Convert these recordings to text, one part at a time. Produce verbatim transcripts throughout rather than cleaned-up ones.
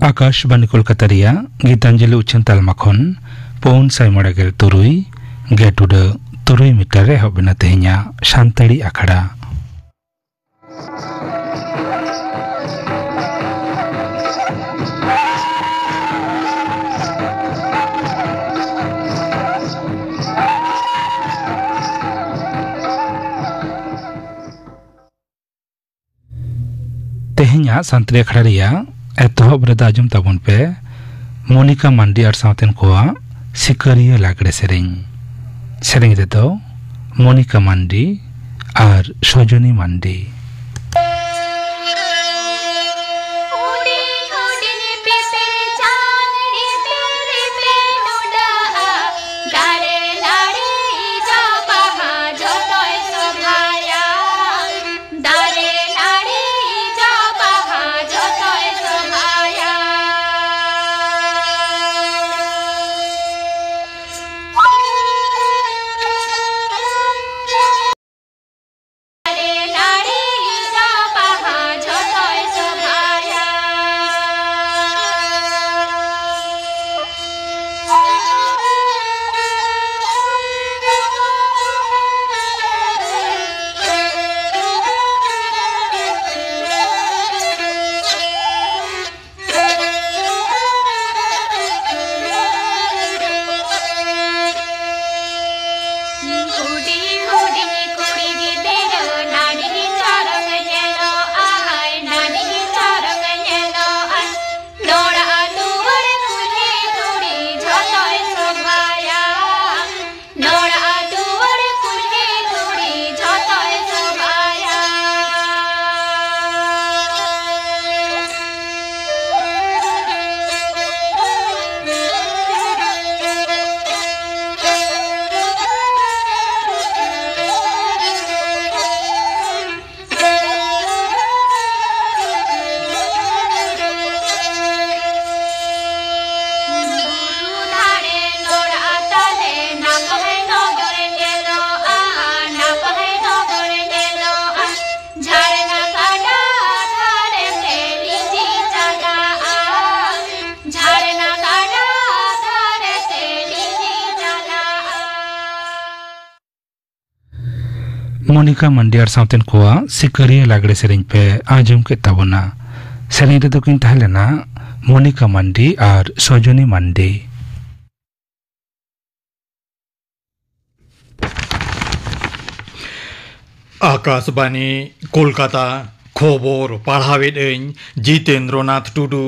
ᱟᱠᱟᱥᱵᱟᱱᱤ ᱠᱳᱞᱠᱟᱛᱟ ᱨᱮᱭᱟᱜ ᱜᱤᱛᱟᱧᱡᱚᱞᱤ ᱩᱪᱷᱟᱹᱱ ᱛᱟᱞᱢᱟ ᱠᱷᱚᱱ ᱯᱩᱱ ᱥᱟᱭ ᱢᱚᱬᱮ ᱜᱮᱞ ᱛᱩᱨᱩᱭ ᱜᱮᱴ ᱩᱰᱟᱹ ᱛᱩᱨᱩᱭ ᱢᱤᱴᱟᱨ ᱨᱮ ᱮᱦᱚᱵ ᱮᱱᱟ ᱛᱮᱦᱮᱧᱟᱜ ᱥᱟᱱᱛᱟᱲᱤ ᱟᱠᱷᱲᱟ᱾ ᱛᱮᱦᱮᱧᱟᱜ ᱥᱟᱱᱛᱟᱲᱤ ᱟᱠᱷᱲᱟ ᱨᱮᱭᱟᱜ ᱮᱛᱚᱦᱚᱵ ᱨᱮᱫᱚ ᱟᱸᱡᱚᱢ ᱛᱟᱵᱚᱱ ᱯᱮ ᱢᱚᱱᱤᱠᱟ ᱢᱟᱱᱰᱤ ᱟᱨ ᱥᱟᱶᱛᱮᱱ ᱠᱚᱣᱟᱜ ᱥᱤᱠᱟᱹᱨᱤᱭᱟᱹ ᱞᱟᱜᱽᱲᱮ ᱥᱮᱨᱮᱧ᱾ ᱥᱮᱨᱮᱧ ᱨᱮᱫᱚ ᱢᱚᱱᱤᱠᱟ ᱢᱟᱱᱰᱤ ᱟᱨ ᱥᱚᱡᱚᱱᱤ ᱢᱟᱱᱰᱤ᱾ ᱦᱩᱰᱤᱧ ᱦᱩᱰᱤᱧ ᱯᱤᱯᱤᱲ ᱪᱟᱸᱫᱽ ᱨᱤᱯᱤᱲ ᱨᱤᱯᱤᱲ ᱩᱰᱟᱹᱜᱼᱟ, ᱫᱟᱨᱮ ᱱᱟᱹᱲᱤ ᱡᱚ ᱵᱟᱦᱟ ᱡᱚᱛᱚᱭ ᱥᱚᱵᱷᱟᱭᱟ᱾ ᱫᱟᱨᱮ ᱱᱟᱹᱲᱤ ᱡᱚ ᱵᱟᱦᱟ ᱡᱚᱛᱚᱭ ᱥᱚᱵᱷᱟᱭᱟ᱾ ᱫᱟᱨᱮ ᱱᱟᱹᱲᱤ ᱢᱚᱱᱤᱠᱟ ᱢᱟᱱᱰᱤ ᱟᱨ ᱥᱟᱶᱛᱮᱱ ᱠᱚᱣᱟᱜ ᱥᱤᱠᱟᱹᱨᱤᱭᱟᱹ ᱞᱟᱜᱽᱲᱮ ᱥᱮᱨᱮᱧ ᱯᱮ ᱟᱸᱡᱚᱢ ᱠᱮᱫ ᱛᱟᱵᱚᱱᱟ᱾ ᱥᱮᱨᱮᱧ ᱨᱮᱫᱚ ᱠᱤᱱ ᱛᱟᱦᱮᱸ ᱞᱮᱱᱟ ᱢᱚᱱᱤᱠᱟ ᱢᱟᱱᱰᱤ ᱟᱨ ᱥᱚᱡᱚᱱᱤ ᱢᱟᱱᱰᱤ᱾ ᱟᱠᱟᱥᱵᱟᱱᱤ, ᱠᱳᱞᱠᱟᱛᱟ᱾ ᱠᱷᱚᱵᱚᱨ ᱯᱟᱲᱦᱟᱣᱮᱫ ᱟᱹᱧ ᱡᱤᱛᱮᱱᱫᱨᱚᱱᱟᱛᱷ ᱴᱩᱰᱩ᱾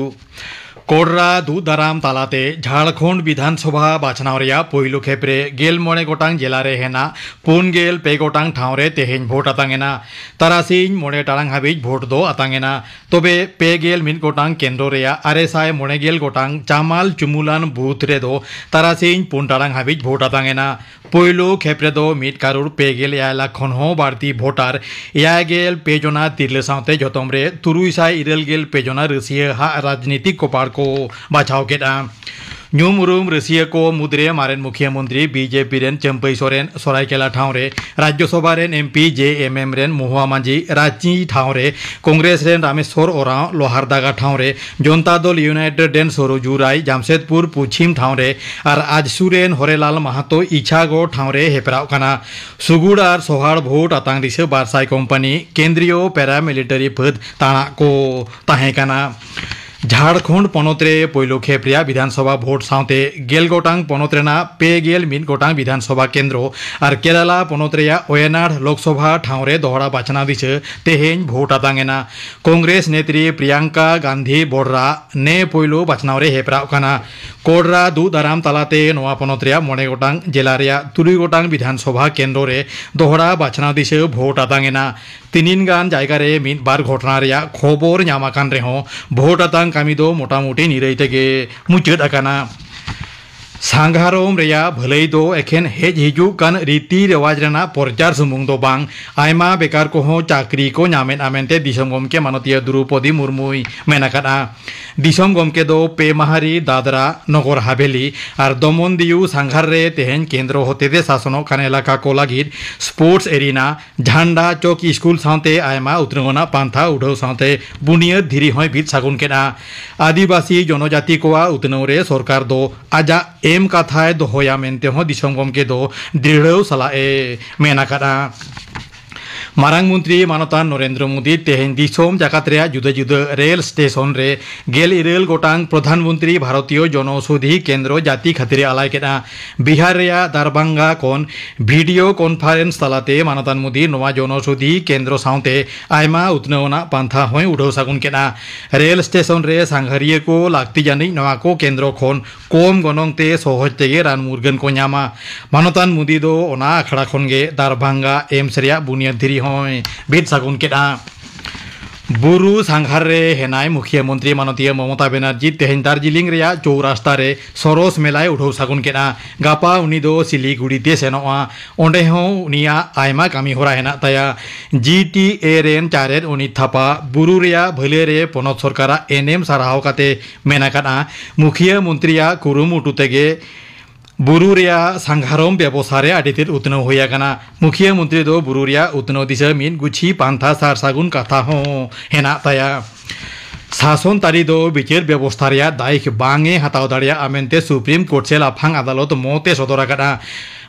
ᱠᱚᱲᱨᱟ ᱫᱩᱜ ᱫᱟᱨᱟᱢ ᱛᱟᱞᱟᱛᱮ ᱡᱷᱟᱲᱠᱷᱚᱸᱰ ᱵᱤᱫᱷᱟᱱ ᱥᱚᱵᱷᱟ ᱵᱟᱪᱷᱱᱟᱣ ᱨᱮᱭᱟᱜ ᱯᱳᱭᱞᱳ ᱠᱷᱮᱯ ᱨᱮ ᱜᱮᱞ ᱢᱚᱬᱮ ᱜᱚᱴᱟᱝ ᱡᱮᱞᱟ ᱨᱮ ᱦᱮᱱᱟᱜ ᱯᱩᱱ ᱜᱮᱞ ᱯᱮ ᱜᱚᱴᱟᱝ ᱴᱷᱟᱶ ᱨᱮ ᱛᱮᱦᱮᱧ ᱵᱷᱳᱴ ᱟᱛᱟᱝ ᱮᱱᱟ᱾ ᱛᱟᱨᱟᱥᱤᱧ ᱢᱚᱬᱮ ᱴᱟᱲᱟᱝ ᱦᱟᱹᱵᱤᱡ ᱵᱷᱳᱴ ᱫᱚ ᱟᱛᱟᱝ ᱮᱱᱟ᱾ ᱛᱚᱵᱮ ᱯᱮ ᱜᱮᱞ ᱢᱤᱫ ᱜᱚᱴᱟᱝ ᱠᱮᱱᱫᱨᱚ ᱨᱮᱭᱟᱜ ᱟᱨᱮ ᱥᱟᱭ ᱢᱚᱬᱮ ᱜᱮᱞ ᱜᱚᱴᱟᱝ ᱪᱟᱢᱟᱞ ᱪᱩᱢᱩᱞᱟᱱ ᱵᱩᱛᱷ ᱨᱮᱫᱚ ᱛᱟᱨᱟᱥᱤᱧ ᱯᱩᱱ ᱴᱟᱲᱟᱝ ᱦᱟᱹᱵᱤᱡ ᱵᱷᱳᱴ ᱟᱛᱟᱝ ᱮᱱᱟ᱾ ᱯᱳᱭᱞᱳ ᱠᱷᱮᱯ ᱨᱮᱫᱚ ᱢᱤᱫ ᱠᱟᱨᱳᱲ ᱯᱮ ᱜᱮᱞ ᱮᱭᱟᱭ ᱞᱟᱠᱷ ᱠᱷᱚᱱ ᱦᱚᱸ ᱵᱟᱹᱲᱛᱤ ᱵᱷᱳᱴᱟᱨ, ᱮᱭᱟᱭ ᱜᱮᱞ ᱯᱮ ᱡᱚᱱᱟ ᱛᱤᱨᱞᱟᱹ ᱥᱟᱶᱛᱮ ᱡᱚᱛᱚᱢ ᱨᱮ ᱛᱩᱨᱩᱭ ᱥᱟᱭ ᱤᱨᱟᱹᱞ ᱜᱮᱞ ᱯᱮ ᱡᱚᱱᱟ ᱨᱟᱹᱥᱤᱭᱟᱹ ᱦᱟᱜ ᱨᱟᱡᱽᱱᱤᱛᱤᱠ ᱠᱚᱯᱟᱲ ᱠᱚ ᱵᱟᱪᱷᱟᱣ ᱠᱮᱫᱼᱟ᱾ ᱧᱩᱢ ᱩᱨᱩᱢ ᱨᱟᱹᱥᱤᱭᱟᱹ ᱠᱚ ᱢᱩᱫᱽᱨᱮ ᱢᱟᱨᱮᱱ ᱢᱩᱠᱷᱤᱭᱟᱹ ᱢᱚᱱᱛᱨᱤ ᱵᱤ ᱡᱮ ᱯᱤ ᱨᱮᱱ ᱪᱟᱹᱢᱯᱟᱹᱭ ᱥᱚᱨᱮᱱ ᱥᱚᱨᱟᱭᱠᱮᱞᱟ ᱴᱷᱟᱶ ᱨᱮ, ᱨᱟᱡᱽᱭᱚᱥᱚᱵᱷᱟ ᱨᱮᱱ ᱮᱢ ᱯᱤ ᱡᱮ ᱮᱢ ᱮᱢ ᱨᱮᱱ ᱢᱚᱦᱩᱣᱟ ᱢᱟᱹᱡᱷᱤ ᱨᱟᱸᱪᱤ ᱴᱷᱟᱶ ᱨᱮ, ᱠᱚᱝᱜᱨᱮᱥ ᱨᱮᱱ ᱨᱟᱢᱮᱥᱣᱚᱨ ᱳᱨᱟᱸᱣ ᱞᱳᱦᱟᱨᱫᱟᱜᱟ ᱴᱷᱟᱶ ᱨᱮ, ᱡᱚᱱᱛᱟ ᱫᱚᱞ ᱤᱭᱩᱱᱟᱭᱴᱮᱰ ᱨᱮᱱ ᱥᱳᱨᱳᱡᱩ ᱨᱟᱭ ᱡᱟᱢᱥᱮᱫᱽᱯᱩᱨ ᱯᱚᱪᱷᱤᱢ ᱴᱷᱟᱶ ᱨᱮ ᱟᱨ ᱟᱡᱥᱩ ᱨᱮᱱ ᱦᱚᱨᱮᱞᱟᱞ ᱢᱟᱦᱟᱛᱚ ᱤᱪᱷᱟᱜᱚᱲ ᱴᱷᱟᱶ ᱨᱮ ᱦᱮᱯᱨᱟᱣ ᱠᱟᱱᱟ᱾ ᱥᱩᱜᱩᱲ ᱟᱨ ᱥᱚᱦᱟᱲ ᱵᱷᱳᱴ ᱟᱛᱟᱝ ᱫᱤᱥᱟᱹ ᱵᱟᱨ ᱥᱟᱭ ᱠᱳᱢᱯᱟᱱᱤ ᱠᱮᱱᱫᱨᱤᱭᱚ ᱯᱮᱨᱟᱢᱤᱞᱤᱴᱟᱨᱤ ᱯᱷᱟᱹᱫ ᱛᱟᱬᱟᱜ ᱠᱚ ᱛᱟᱦᱮᱸ ᱠᱟᱱᱟ᱾ ᱡᱷᱟᱲᱠᱷᱚᱸᱰ ᱯᱚᱱᱚᱛ ᱨᱮ ᱯᱳᱭᱞᱳ ᱠᱷᱮᱯ ᱨᱮᱭᱟᱜ ᱵᱤᱫᱷᱟᱱ ᱥᱚᱵᱷᱟ ᱵᱷᱳᱴ ᱥᱟᱶᱛᱮ ᱜᱮᱞ ᱜᱚᱴᱟᱝ ᱯᱚᱱᱚᱛ ᱨᱮᱱᱟᱜ ᱯᱮ ᱜᱮᱞ ᱢᱤᱫ ᱜᱚᱴᱟᱝ ᱵᱤᱫᱷᱟᱱ ᱥᱚᱵᱷᱟ ᱠᱮᱱᱫᱨᱚ ᱟᱨ ᱠᱮᱨᱟᱞᱟ ᱯᱚᱱᱚᱛ ᱨᱮᱭᱟᱜ ᱣᱟᱭᱟᱱᱟᱰ ᱞᱳᱠᱥᱚᱵᱷᱟ ᱴᱷᱟᱶ ᱨᱮ ᱫᱚᱦᱲᱟ ᱵᱟᱪᱷᱱᱟᱣ ᱫᱤᱥᱟᱹ ᱛᱮᱦᱮᱧ ᱵᱷᱳᱴ ᱟᱛᱟᱝ ᱮᱱᱟ᱾ ᱠᱚᱝᱜᱨᱮᱥ ᱱᱮᱛᱨᱤ ᱯᱨᱤᱭᱟᱝᱠᱟ ᱜᱟᱱᱫᱷᱤ ᱵᱚᱲᱨᱟ ᱱᱮ ᱯᱳᱭᱞᱳ ᱵᱟᱪᱷᱱᱟᱣ ᱨᱮ ᱦᱮᱯᱨᱟᱣ ᱠᱟᱱᱟ᱾ ᱠᱚᱲᱨᱟ ᱫᱩᱜ ᱫᱟᱨᱟᱢ ᱛᱟᱞᱟᱛᱮ ᱱᱚᱣᱟ ᱯᱚᱱᱚᱛ ᱨᱮᱭᱟᱜ ᱢᱚᱬᱮ ᱜᱚᱴᱟᱝ ᱡᱮᱞᱟ ᱨᱮᱭᱟᱜ ᱛᱩᱨᱩᱭ ᱜᱚᱴᱟᱝ ᱵᱤᱫᱷᱟᱱ ᱥᱚᱵᱷᱟ ᱠᱮᱱᱫᱨᱚ ᱨᱮ ᱫᱚᱦᱲᱟ ᱵᱟᱪᱷᱱᱟᱣ ᱫᱤᱥᱟᱹ ᱵᱷᱳᱴ ᱟᱛᱟᱝ ᱮᱱᱟ᱾ ᱛᱤᱱᱤᱱ ᱜᱟᱱ ᱡᱟᱭᱜᱟ ᱨᱮ ᱢᱤᱫ ᱵᱟᱨ ᱜᱷᱚᱴᱚᱱᱟ ᱨᱮᱭᱟᱜ ᱠᱷᱚᱵᱚᱨ ᱧᱟᱢ ᱟᱠᱟᱱ ᱨᱮᱦᱚᱸ, ᱵᱷᱳᱴ ᱟᱛᱟᱝ ᱠᱟᱹᱢᱤ ᱫᱚ ᱢᱚᱴᱟᱢᱩᱴᱤ ᱱᱤᱨᱟᱹᱭ ᱛᱮᱜᱮ ᱢᱩᱪᱟᱹᱫ ᱟᱠᱟᱱᱟ᱾ ᱥᱟᱸᱜᱷᱟᱨᱚᱢ ᱨᱮᱭᱟᱜ ᱵᱷᱟᱹᱞᱟᱹᱭ ᱫᱚ ᱮᱠᱷᱮᱱ ᱦᱮᱡ ᱦᱤᱡᱩᱜ ᱠᱟᱱ ᱨᱤᱛᱤ ᱨᱮᱣᱟᱡᱽ ᱨᱮᱱᱟᱜ ᱯᱨᱚᱪᱟᱨ ᱥᱩᱢᱩᱝ ᱫᱚ ᱵᱟᱝ, ᱟᱭᱢᱟ ᱵᱮᱠᱟᱨ ᱠᱚᱦᱚᱸ ᱪᱟᱹᱠᱨᱤ ᱠᱚ ᱧᱟᱢᱮᱫᱼᱟ ᱢᱮᱱᱛᱮ ᱫᱤᱥᱚᱢ ᱜᱚᱢᱠᱮ ᱢᱟᱱᱚᱛᱤᱭᱟᱹ ᱫᱨᱚᱣᱯᱚᱫᱤ ᱢᱩᱨᱢᱩᱭ ᱢᱮᱱ ᱟᱠᱟᱫᱼᱟ᱾ ᱫᱤᱥᱚᱢ ᱜᱚᱢᱠᱮ ᱫᱚ ᱯᱮ ᱢᱟᱦᱟ ᱨᱤ ᱫᱟᱫᱽᱨᱟ ᱱᱚᱜᱚᱨ ᱦᱟᱵᱷᱮᱞᱤ ᱟᱨ ᱫᱚᱢᱚᱱ ᱫᱤᱭᱩ ᱥᱟᱸᱜᱷᱟᱨ ᱨᱮ ᱛᱮᱦᱮᱧ ᱠᱮᱱᱫᱨᱚ ᱦᱚᱛᱮᱛᱮ ᱥᱟᱥᱚᱱᱚᱜ ᱠᱟᱱ ᱮᱞᱟᱠᱟ ᱠᱚ ᱞᱟᱹᱜᱤᱫ ᱥᱯᱳᱨᱴᱥ ᱮᱨᱤᱱᱟ, ᱡᱷᱟᱱᱰᱟ ᱪᱚᱠ ᱥᱠᱩᱞ ᱥᱟᱶᱛᱮ ᱟᱭᱢᱟ ᱩᱛᱱᱟᱹᱣ ᱟᱱᱟᱜ ᱯᱟᱱᱛᱷᱟ ᱩᱰᱷᱟᱹᱣ ᱥᱟᱶᱛᱮ ᱵᱩᱱᱤᱭᱟᱹᱫ ᱫᱷᱤᱨᱤ ᱦᱚᱸᱭ ᱵᱤᱫ ᱥᱟᱹᱜᱩᱱ ᱠᱮᱫᱼᱟ᱾ ᱟᱹᱫᱤᱵᱟᱹᱥᱤ ᱡᱚᱱᱚᱡᱟᱹᱛᱤ ᱠᱚᱣᱟᱜ ᱩᱛᱱᱟᱹᱣ ᱨᱮ ᱥᱚᱨᱠᱟᱨ ᱫᱚ ᱟᱡᱟᱜ ᱮᱢ ᱠᱟᱛᱷᱟᱭ ᱫᱚᱦᱚᱭᱟ ᱢᱮᱱᱛᱮ ᱦᱚᱸ ᱫᱤᱥᱚᱢ ᱜᱚᱢᱠᱮ ᱫᱚ ᱫᱨᱤᱲᱦᱟᱹᱣ ᱥᱟᱞᱟᱜ ᱮ ᱢᱮᱱ ᱟᱠᱟᱫᱼᱟ᱾ ᱢᱟᱨᱟᱝ ᱢᱚᱱᱛᱨᱤ ᱢᱟᱱᱚᱛᱟᱱ ᱱᱚᱨᱮᱱᱫᱨᱚ ᱢᱳᱫᱤ ᱛᱮᱦᱮᱧ ᱫᱤᱥᱚᱢ ᱡᱟᱠᱟᱛ ᱨᱮᱭᱟᱜ ᱡᱩᱫᱟᱹ ᱡᱩᱫᱟᱹ ᱨᱮᱞ ᱥᱴᱮᱥᱚᱱ ᱨᱮ ᱜᱮᱞ ᱤᱨᱟᱹᱞ ᱜᱚᱴᱟᱝ ᱯᱨᱚᱫᱷᱟᱱ ᱢᱚᱱᱛᱨᱤ ᱵᱷᱟᱨᱚᱛᱤᱭᱚ ᱡᱚᱱᱚᱥᱳᱫᱷᱤ ᱠᱮᱱᱫᱨᱚ ᱡᱟᱹᱛᱤ ᱠᱷᱟᱹᱛᱤᱨ ᱮ ᱟᱞᱟᱭ ᱠᱮᱫᱼᱟ᱾ ᱵᱤᱦᱟᱨ ᱨᱮᱭᱟᱜ ᱫᱟᱨᱵᱷᱟᱝᱜᱟ ᱠᱷᱚᱱ ᱵᱷᱤᱰᱤᱭᱳ ᱠᱚᱱᱯᱷᱟᱨᱮᱱᱥ ᱛᱟᱞᱟᱛᱮ ᱢᱟᱱᱚᱛᱟᱱ ᱢᱳᱫᱤ ᱱᱚᱣᱟ ᱡᱚᱱᱚᱥᱳᱫᱷᱤ ᱠᱮᱱᱫᱨᱚ ᱥᱟᱶᱛᱮ ᱟᱭᱢᱟ ᱩᱛᱱᱟᱹᱣ ᱟᱱᱟᱜ ᱯᱟᱱᱛᱷᱟ ᱦᱚᱸᱭ ᱩᱰᱷᱟᱹᱣ ᱥᱟᱹᱜᱩᱱ ᱠᱮᱫᱼᱟ᱾ ᱨᱮᱞ ᱥᱴᱮᱥᱚᱱ ᱨᱮ ᱥᱟᱸᱜᱷᱟᱨᱤᱭᱟᱹ ᱠᱚ ᱞᱟᱹᱠᱛᱤ ᱡᱟᱹᱱᱤᱡ ᱱᱚᱣᱟ ᱠᱚ ᱠᱮᱱᱫᱨᱚ ᱠᱷᱚᱱ ᱠᱚᱢ ᱜᱚᱱᱚᱝ ᱛᱮ ᱥᱚᱦᱚᱡ ᱛᱮᱜᱮ ᱨᱟᱱ ᱢᱩᱨᱜᱟᱹᱱ ᱠᱚ ᱧᱟᱢᱟ᱾ ᱢᱟᱱᱚᱛᱟᱱ ᱢᱳᱫᱤ ᱫᱚ ᱚᱱᱟ ᱟᱠᱷᱲᱟ ᱠᱷᱚᱱ ᱜᱮ ᱫᱟᱨᱵᱷᱟᱝᱜᱟ ᱮᱢᱥ ᱨᱮᱭᱟᱜ ᱵᱩᱱᱤᱭᱟᱹᱫ ᱫᱷᱤᱨᱤ ᱦᱚᱸᱭ ᱵᱤᱫ ᱥᱟᱹᱜᱩᱱ ᱠᱮᱫᱼᱟ᱾ ᱵᱩᱨᱩ ᱥᱟᱸᱜᱷᱟᱨ ᱨᱮ ᱦᱮᱱᱟᱭ ᱢᱩᱠᱷᱤᱭᱟᱹ ᱢᱚᱱᱛᱨᱤ ᱢᱟᱱᱚᱛᱤᱭᱟᱹ ᱢᱚᱢᱚᱛᱟ ᱵᱮᱱᱟᱨᱡᱤ ᱛᱮᱦᱮᱧ ᱫᱟᱨᱡᱤᱞᱤᱝ ᱨᱮᱭᱟᱜ ᱪᱳᱣᱨᱟᱥᱛᱟ ᱨᱮ ᱥᱚᱨᱚᱥ ᱢᱮᱞᱟᱭ ᱩᱰᱷᱟᱹᱣ ᱥᱟᱹᱜᱩᱱ ᱠᱮᱫᱼᱟ᱾ ᱜᱟᱯᱟ ᱩᱱᱤ ᱫᱚ ᱥᱤᱞᱤᱜᱩᱲᱤ ᱛᱮ ᱥᱮᱱᱚᱜᱼᱟ᱾ ᱚᱸᱰᱮ ᱦᱚᱸ ᱩᱱᱤᱭᱟᱜ ᱟᱭᱢᱟ ᱠᱟᱹᱢᱤ ᱦᱚᱨᱟ ᱦᱮᱱᱟᱜ ᱛᱟᱭᱟ᱾ ᱡᱤ ᱴᱤ ᱮ ᱨᱮᱱ ᱪᱟᱨᱮᱫ ᱚᱱᱤᱛ ᱛᱷᱟᱯᱟ ᱵᱩᱨᱩ ᱨᱮᱭᱟᱜ ᱵᱷᱟᱹᱞᱟᱹᱭ ᱨᱮ ᱯᱚᱱᱚᱛ ᱥᱚᱨᱠᱟᱨᱟᱜ ᱮᱱᱮᱢ ᱥᱟᱨᱦᱟᱣ ᱠᱟᱛᱮ ᱢᱮᱱ ᱟᱠᱟᱫᱼᱟ, ᱢᱩᱠᱷᱤᱭᱟᱹ ᱢᱚᱱᱛᱨᱤᱭᱟᱜ ᱠᱩᱨᱩᱢᱩᱴᱩ ᱛᱮᱜᱮ ᱵᱩᱨᱩ ᱨᱮᱭᱟᱜ ᱥᱟᱸᱜᱷᱟᱨᱚᱢ ᱵᱮᱵᱚᱥᱛᱷᱟ ᱨᱮ ᱟᱹᱰᱤ ᱛᱮᱫ ᱩᱛᱱᱟᱹᱣ ᱦᱩᱭ ᱟᱠᱟᱱᱟ᱾ ᱢᱩᱠᱷᱤᱭᱟᱹ ᱢᱚᱱᱛᱨᱤ ᱫᱚ ᱵᱩᱨᱩ ᱨᱮᱭᱟᱜ ᱩᱛᱱᱟᱹᱣ ᱫᱤᱥᱟᱹ ᱢᱤᱫ ᱜᱩᱪᱷᱤ ᱯᱟᱱᱛᱷᱟ ᱥᱟᱨ ᱥᱟᱹᱜᱩᱱ ᱠᱟᱛᱷᱟ ᱦᱚᱸ ᱦᱮᱱᱟᱜ ᱛᱟᱭᱟ᱾ ᱥᱟᱥᱚᱱ ᱛᱟᱹᱨᱤ ᱫᱚ ᱵᱤᱪᱟᱹᱨ ᱵᱮᱵᱚᱥᱛᱷᱟ ᱨᱮᱭᱟᱜ ᱫᱟᱭᱤᱠ ᱵᱟᱝ ᱮ ᱦᱟᱛᱟᱣ ᱫᱟᱲᱮᱭᱟᱜᱼᱟ ᱢᱮᱱᱛᱮ ᱥᱩᱯᱨᱤᱢ ᱠᱳᱨᱴ ᱥᱮ ᱞᱟᱯᱷᱟᱝ ᱟᱫᱟᱞᱚᱛ ᱢᱚᱛ ᱮ ᱥᱚᱫᱚᱨ ᱟᱠᱟᱫᱼᱟ᱾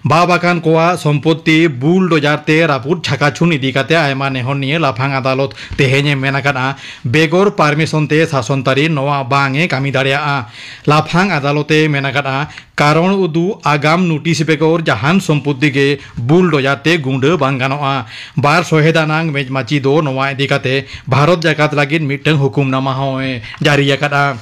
ᱵᱟᱵ ᱟᱠᱟᱱ ᱠᱚᱣᱟᱜ ᱥᱚᱢᱯᱚᱛᱛᱤ ᱵᱩᱞᱰᱳᱡᱟᱨ ᱛᱮ ᱨᱟᱹᱯᱩᱫ ᱪᱷᱟᱠᱟᱪᱷᱩᱱ ᱤᱫᱤ ᱠᱟᱛᱮ ᱟᱭᱢᱟ ᱱᱮᱦᱚᱨ ᱱᱤᱭᱮ ᱞᱟᱯᱷᱟᱝ ᱟᱫᱟᱞᱚᱛ ᱛᱮᱦᱮᱧ ᱮ ᱢᱮᱱ ᱟᱠᱟᱫᱼᱟ, ᱵᱮᱜᱚᱨ ᱯᱟᱨᱢᱤᱥᱚᱱ ᱛᱮ ᱥᱟᱥᱚᱱ ᱛᱟᱹᱨᱤ ᱱᱚᱣᱟ ᱵᱟᱝ ᱮ ᱠᱟᱹᱢᱤ ᱫᱟᱲᱮᱭᱟᱜᱼᱟ᱾ ᱞᱟᱯᱷᱟᱝ ᱟᱫᱟᱞᱚᱛ ᱮ ᱢᱮᱱ ᱟᱠᱟᱫᱼᱟ, ᱠᱟᱨᱚᱱ ᱩᱫᱩᱜ ᱟᱜᱟᱢ ᱱᱳᱴᱤᱥ ᱵᱮᱜᱚᱨ ᱡᱟᱦᱟᱱ ᱥᱚᱢᱯᱚᱛᱛᱤ ᱜᱮ ᱵᱩᱞᱰᱳᱡᱟᱨ ᱛᱮ ᱜᱩᱸᱰᱟᱹ ᱵᱟᱝ ᱜᱟᱱᱚᱜᱼᱟ᱾ ᱵᱟᱨ ᱥᱚᱦᱮᱫ ᱟᱱᱟᱝ ᱢᱮᱡᱽ ᱢᱟᱹᱪᱤ ᱫᱚ ᱱᱚᱣᱟ ᱤᱫᱤ ᱠᱟᱛᱮ ᱵᱷᱟᱨᱚᱛ ᱡᱟᱠᱟᱛ ᱞᱟᱹᱜᱤᱫ ᱢᱤᱫᱴᱟᱝ ᱦᱩᱠᱩᱢᱱᱟᱢᱟ ᱦᱚᱸᱭ ᱡᱟᱹᱨᱤ ᱟᱠᱟᱫᱼᱟ᱾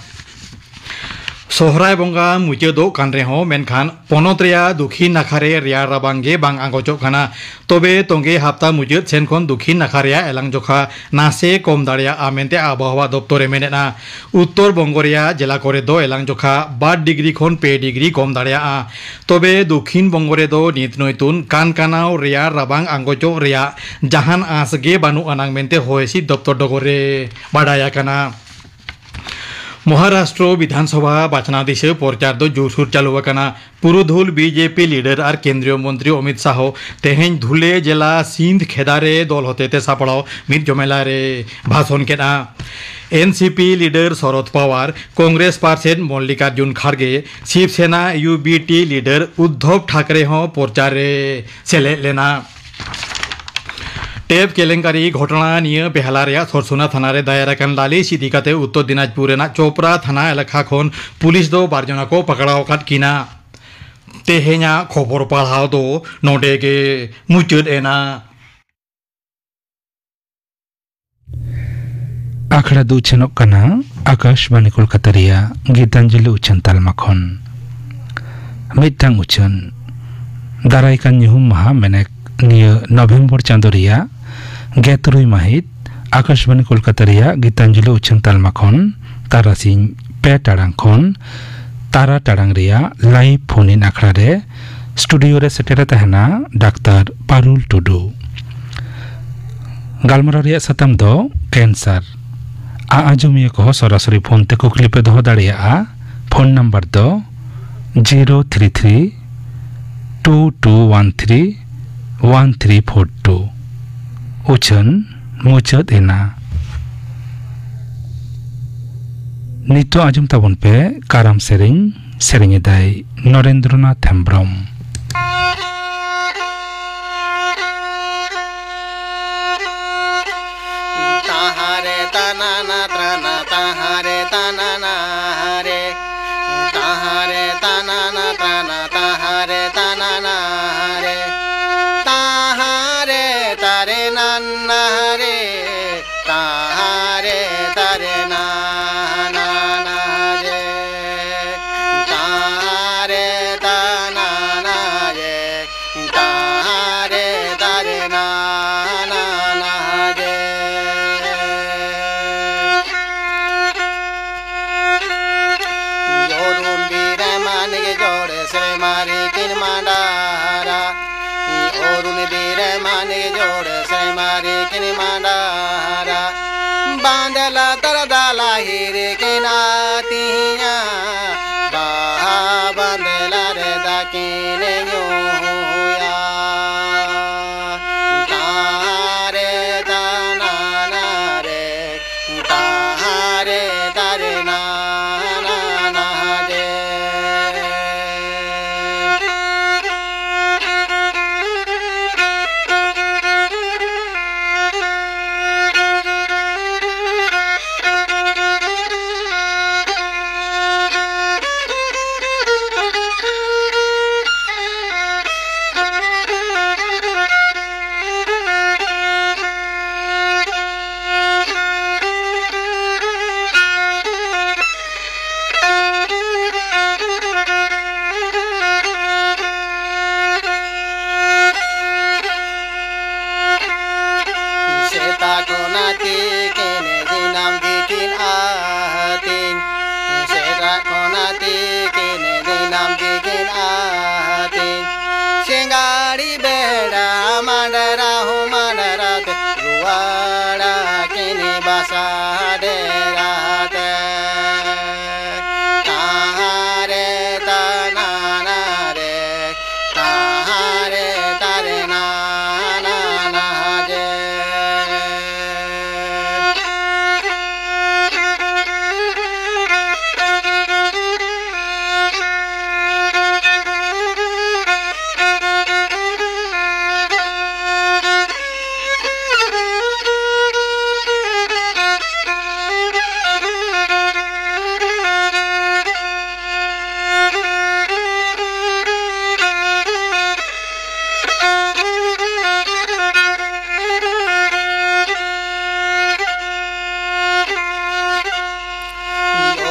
ᱥᱚᱦᱨᱟᱭ ᱵᱚᱸᱜᱟ ᱢᱩᱪᱟᱹᱫᱚᱜ ᱠᱟᱱ ᱨᱮᱦᱚᱸ, ᱢᱮᱱᱠᱷᱟᱱ ᱯᱚᱱᱚᱛ ᱨᱮᱭᱟᱜ ᱫᱚᱠᱷᱤᱱ ᱱᱟᱠᱷᱟ ᱨᱮ ᱨᱮᱭᱟᱲ ᱨᱟᱵᱟᱝ ᱜᱮ ᱵᱟᱝ ᱟᱸᱜᱚᱪᱚᱜ ᱠᱟᱱᱟ᱾ ᱛᱚᱵᱮ, ᱛᱚᱸᱜᱮ ᱦᱟᱯᱛᱟ ᱢᱩᱪᱟᱹᱫ ᱥᱮᱱ ᱠᱷᱚᱱ ᱫᱚᱠᱷᱤᱱ ᱱᱟᱠᱷᱟ ᱨᱮᱭᱟᱜ ᱮᱞᱟᱝ ᱡᱚᱠᱷᱟ ᱱᱟᱥᱮ ᱠᱚᱢ ᱫᱟᱲᱮᱭᱟᱜᱼᱟ ᱢᱮᱱᱛᱮ ᱟᱵᱚᱦᱟᱣᱟ ᱫᱚᱯᱛᱚᱨ ᱮ ᱢᱮᱱᱮᱫᱼᱟ᱾ ᱩᱛᱛᱚᱨ ᱵᱚᱝᱜᱚ ᱨᱮᱭᱟᱜ ᱡᱮᱞᱟ ᱠᱚᱨᱮ ᱫᱚ ᱮᱞᱟᱝ ᱡᱚᱠᱷᱟ ᱵᱟᱨ ᱰᱤᱜᱽᱨᱤ ᱠᱷᱚᱱ ᱯᱮ ᱰᱤᱜᱽᱨᱤ ᱠᱚᱢ ᱫᱟᱲᱮᱭᱟᱜᱼᱟ᱾ ᱛᱚᱵᱮ, ᱫᱚᱠᱷᱤᱱ ᱵᱚᱝᱜᱚ ᱨᱮᱫᱚ ᱱᱤᱛ ᱱᱚᱭᱛᱩᱱ ᱠᱟᱱᱠᱟᱱᱟᱣ ᱨᱮᱭᱟᱲ ᱨᱟᱵᱟᱝ ᱟᱸᱜᱚᱪᱚᱜ ᱨᱮᱭᱟᱜ ᱡᱟᱦᱟᱱ ᱟᱸᱥ ᱜᱮ ᱵᱟᱹᱱᱩᱜ ᱟᱱᱟᱝ ᱢᱮᱱᱛᱮ ᱦᱚᱭ ᱦᱤᱸᱥᱤᱫ ᱫᱚᱯᱛᱚᱨ ᱰᱚᱜᱚᱨ ᱨᱮ ᱵᱟᱰᱟᱭ ᱟᱠᱟᱱᱟ᱾ ᱢᱚᱦᱟᱨᱟᱥᱴᱨᱚ ᱵᱤᱫᱷᱟᱱ ᱥᱚᱵᱷᱟ ᱵᱟᱪᱷᱱᱟᱣ ᱫᱤᱥᱟᱹ ᱯᱨᱚᱪᱟᱨ ᱫᱚ ᱡᱳᱨᱥᱳᱨ ᱪᱟᱹᱞᱩ ᱟᱠᱟᱱᱟ᱾ ᱯᱩᱨᱩᱫᱷᱩᱞ ᱵᱤ ᱡᱮ ᱯᱤ ᱞᱤᱰᱟᱨ ᱟᱨ ᱠᱮᱱᱫᱨᱤᱭᱚ ᱢᱚᱱᱛᱨᱤ ᱚᱢᱤᱛ ᱥᱟᱦᱚ ᱛᱮᱦᱮᱧ ᱫᱷᱩᱞᱮ ᱡᱮᱞᱟ ᱥᱤᱱᱫᱷ ᱠᱷᱮᱫᱟ ᱨᱮ ᱫᱚᱞ ᱦᱚᱛᱮᱛᱮ ᱥᱟᱯᱲᱟᱣ ᱢᱤᱫ ᱡᱚᱢᱮᱞᱟ ᱨᱮ ᱵᱷᱟᱥᱚᱱ ᱠᱮᱫᱼᱟ᱾ N C P leader Sharad Pawar, congress ᱯᱟᱨᱥᱮᱛ Mallikarjun Kharge, Shiv Sena U B T leader Uddhav Thackeray ᱦᱚᱸ ᱯᱨᱚᱪᱟᱨ ᱨᱮ ᱥᱮᱞᱮᱫ ᱞᱮᱱᱟ᱾ ᱴᱮᱯ ᱠᱮᱞᱮᱝᱠᱟᱨᱤ ᱜᱷᱚᱴᱚᱱᱟ ᱱᱤᱭᱟᱹ ᱵᱮᱦᱟᱞᱟ ᱨᱮᱭᱟᱜ ᱥᱚᱨᱥᱚᱱᱟ ᱛᱷᱟᱱᱟ ᱨᱮ ᱫᱟᱭᱮᱨ ᱟᱠᱟᱱ ᱞᱟᱹᱞᱤᱥ ᱤᱫᱤ ᱠᱟᱛᱮ ᱩᱛᱛᱚᱨ ᱫᱤᱱᱟᱡᱽᱯᱩᱨ ᱨᱮᱱᱟᱜ ᱪᱳᱯᱨᱟ ᱛᱷᱟᱱᱟ ᱮᱞᱟᱠᱟ ᱠᱷᱚᱱ ᱯᱩᱞᱤᱥ ᱫᱚ ᱵᱟᱨ ᱡᱚᱱᱟ ᱠᱚ ᱯᱟᱠᱲᱟᱣ ᱟᱠᱟᱫ ᱠᱤᱱᱟ᱾ ᱛᱮᱦᱮᱧᱟᱜ ᱠᱷᱚᱵᱚᱨ ᱯᱟᱲᱦᱟᱣ ᱫᱚ ᱱᱚᱰᱮ ᱜᱮ ᱢᱩᱪᱟᱹᱫ ᱮᱱᱟ᱾ ᱟᱠᱷᱲᱟ ᱫᱚ ᱩᱪᱷᱟᱹᱱᱚᱜ ᱠᱟᱱᱟ ᱟᱠᱟᱥᱵᱟᱱᱤ ᱠᱳᱞᱠᱟᱛᱟ ᱨᱮᱭᱟᱜ ᱜᱤᱛᱟᱧᱡᱚᱞᱤ ᱩᱪᱷᱟᱹᱱ ᱛᱟᱞᱢᱟ ᱠᱷᱚᱱ᱾ ᱢᱤᱫᱴᱟᱝ ᱩᱪᱷᱟᱹᱱ᱾ ᱫᱟᱨᱟᱭ ᱠᱟᱱ ᱧᱩᱦᱩᱢ ᱢᱟᱦᱟ, ᱢᱮᱱᱮᱠ ᱱᱤᱭᱟᱹ ᱱᱚᱵᱷᱮᱢᱵᱚᱨ ᱪᱟᱸᱫᱳ ᱨᱮᱭᱟᱜ ᱜᱮᱞ ᱛᱩᱨᱩᱭ ᱢᱟᱹᱦᱤᱛ, ᱟᱠᱟᱥᱵᱟᱱᱤ ᱠᱳᱞᱠᱟᱛᱟ ᱨᱮᱭᱟᱜ ᱜᱤᱛᱟᱧᱡᱚᱞᱤ ᱩᱪᱷᱟᱹᱱ ᱛᱟᱞᱢᱟ ᱠᱷᱚᱱ ᱛᱟᱨᱟᱥᱤᱧ ᱯᱮ ᱴᱟᱲᱟᱝ ᱠᱷᱚᱱ ᱛᱟᱨᱟ ᱴᱟᱲᱟᱝ ᱨᱮᱭᱟᱜ ᱞᱟᱭᱤᱵᱷ ᱯᱷᱳᱱ ᱤᱱ ᱟᱠᱷᱲᱟ ᱨᱮ ᱥᱴᱩᱰᱤᱭᱳ ᱨᱮ ᱥᱮᱴᱮᱨ ᱮ ᱛᱟᱦᱮᱱᱟ ᱰᱟᱠᱛᱟᱨ ᱯᱟᱨᱩᱞ ᱴᱩᱰᱩ᱾ ᱜᱟᱞᱢᱟᱨᱟᱣ ᱨᱮᱭᱟᱜ ᱥᱟᱛᱟᱢ ᱫᱚ ᱠᱮᱱᱥᱟᱨ᱾ ᱟ ᱟᱸᱡᱚᱢᱤᱭᱟᱹ ᱠᱚᱦᱚᱸ ᱥᱚᱨᱟᱥᱚᱨᱤ ᱯᱷᱳᱱ ᱛᱮ ᱠᱩᱠᱞᱤ ᱯᱮ ᱫᱚᱦᱚ ᱫᱟᱲᱮᱭᱟᱜᱼᱟ᱾ ᱯᱷᱳᱱ ᱱᱟᱢᱵᱟᱨ ᱫᱚ zero three three two two one three one three four two. ᱩᱪᱷᱟᱹᱱ ᱢᱩᱪᱟᱹᱫ ᱮᱱᱟ᱾ ᱱᱤᱛᱚᱜ ᱟᱸᱡᱚᱢ ᱛᱟᱵᱚᱱ ᱯᱮ ᱠᱟᱨᱟᱢ ᱥᱮᱨᱮᱧ᱾ ᱥᱮᱨᱮᱧ ᱮᱫᱟᱭ ᱱᱚᱨᱮᱱᱫᱨᱚᱱᱟᱛᱷ ᱦᱮᱢᱵᱽᱨᱚᱢ᱾ ᱛᱟᱦᱟᱨᱮ ᱛᱟᱱᱟᱱᱟ ᱛᱨᱟᱱᱟ ᱛᱟᱦᱟᱨᱮ ᱛᱟᱱᱟᱱᱟ ᱦᱟᱨᱮ᱾ ᱛᱟᱦᱟᱨᱮ ᱛᱟᱱᱟᱱᱟ ᱛᱨᱟᱱᱟ ᱛᱟᱦᱟᱨᱮ ᱛᱟᱱᱟᱱᱟ ᱦᱟᱨᱮ᱾ ᱛᱟᱦᱟᱨᱮ ᱛᱟᱨᱮ ᱱᱟᱱᱟ ᱦᱟᱨᱮ᱾ ᱛᱟᱦᱟᱨᱮ ᱛᱟᱨᱮ ᱱᱟᱱᱟ ᱡᱮ᱾ ᱛᱟᱦᱟᱨᱮ ᱛᱟᱱᱟᱱᱟ ᱡᱮ᱾ ᱛᱟᱦᱟᱨᱮ ᱛᱟᱨᱮ ᱱᱟᱱᱟ ᱡᱮ᱾ ᱡᱳᱨᱩᱢ ᱵᱤᱨᱮ ᱢᱟᱱᱤᱠ ᱡᱳᱲᱮ ᱥᱮ ᱢᱟᱨᱤ ᱠᱤᱱ ᱢᱟᱰᱟᱨᱟ᱾ ᱚᱨᱩᱱ ᱵᱤᱨᱮ ᱢᱟᱱᱤᱠ ᱡᱳᱲᱮ ᱥᱮ ᱢᱟᱨᱤ ᱠᱤᱱ ᱢᱟᱰᱟᱨᱟ᱾ ᱵᱟᱸᱫᱮ ᱞᱟᱛᱟᱨ ᱫᱟᱞᱟ ᱦᱤᱨᱤ ᱠᱤᱱ ᱟᱹᱛᱤᱧᱟ᱾ ᱵᱟᱦᱟ ᱵᱟᱸᱫᱮ ᱞᱟᱨᱮ ᱫᱟᱠᱤᱱ ᱧᱩᱭᱟ᱾ ᱛᱟᱨᱮ ᱛᱟᱱᱟᱱᱟ ᱨᱮ᱾ ᱛᱟᱦᱟᱨᱮ ᱛᱟᱨᱮ ᱱᱟᱱᱟ ᱡᱮ᱾ ᱥᱟᱰᱮ ᱨᱟᱦᱟ ᱛᱮ᱾ ᱛᱟᱦᱟᱨᱮ ᱛᱟᱱᱟᱱᱟ ᱨᱮ, ᱛᱟᱦᱟᱨᱮ ᱛᱟᱨᱮ ᱱᱟᱱᱟ ᱡᱮ᱾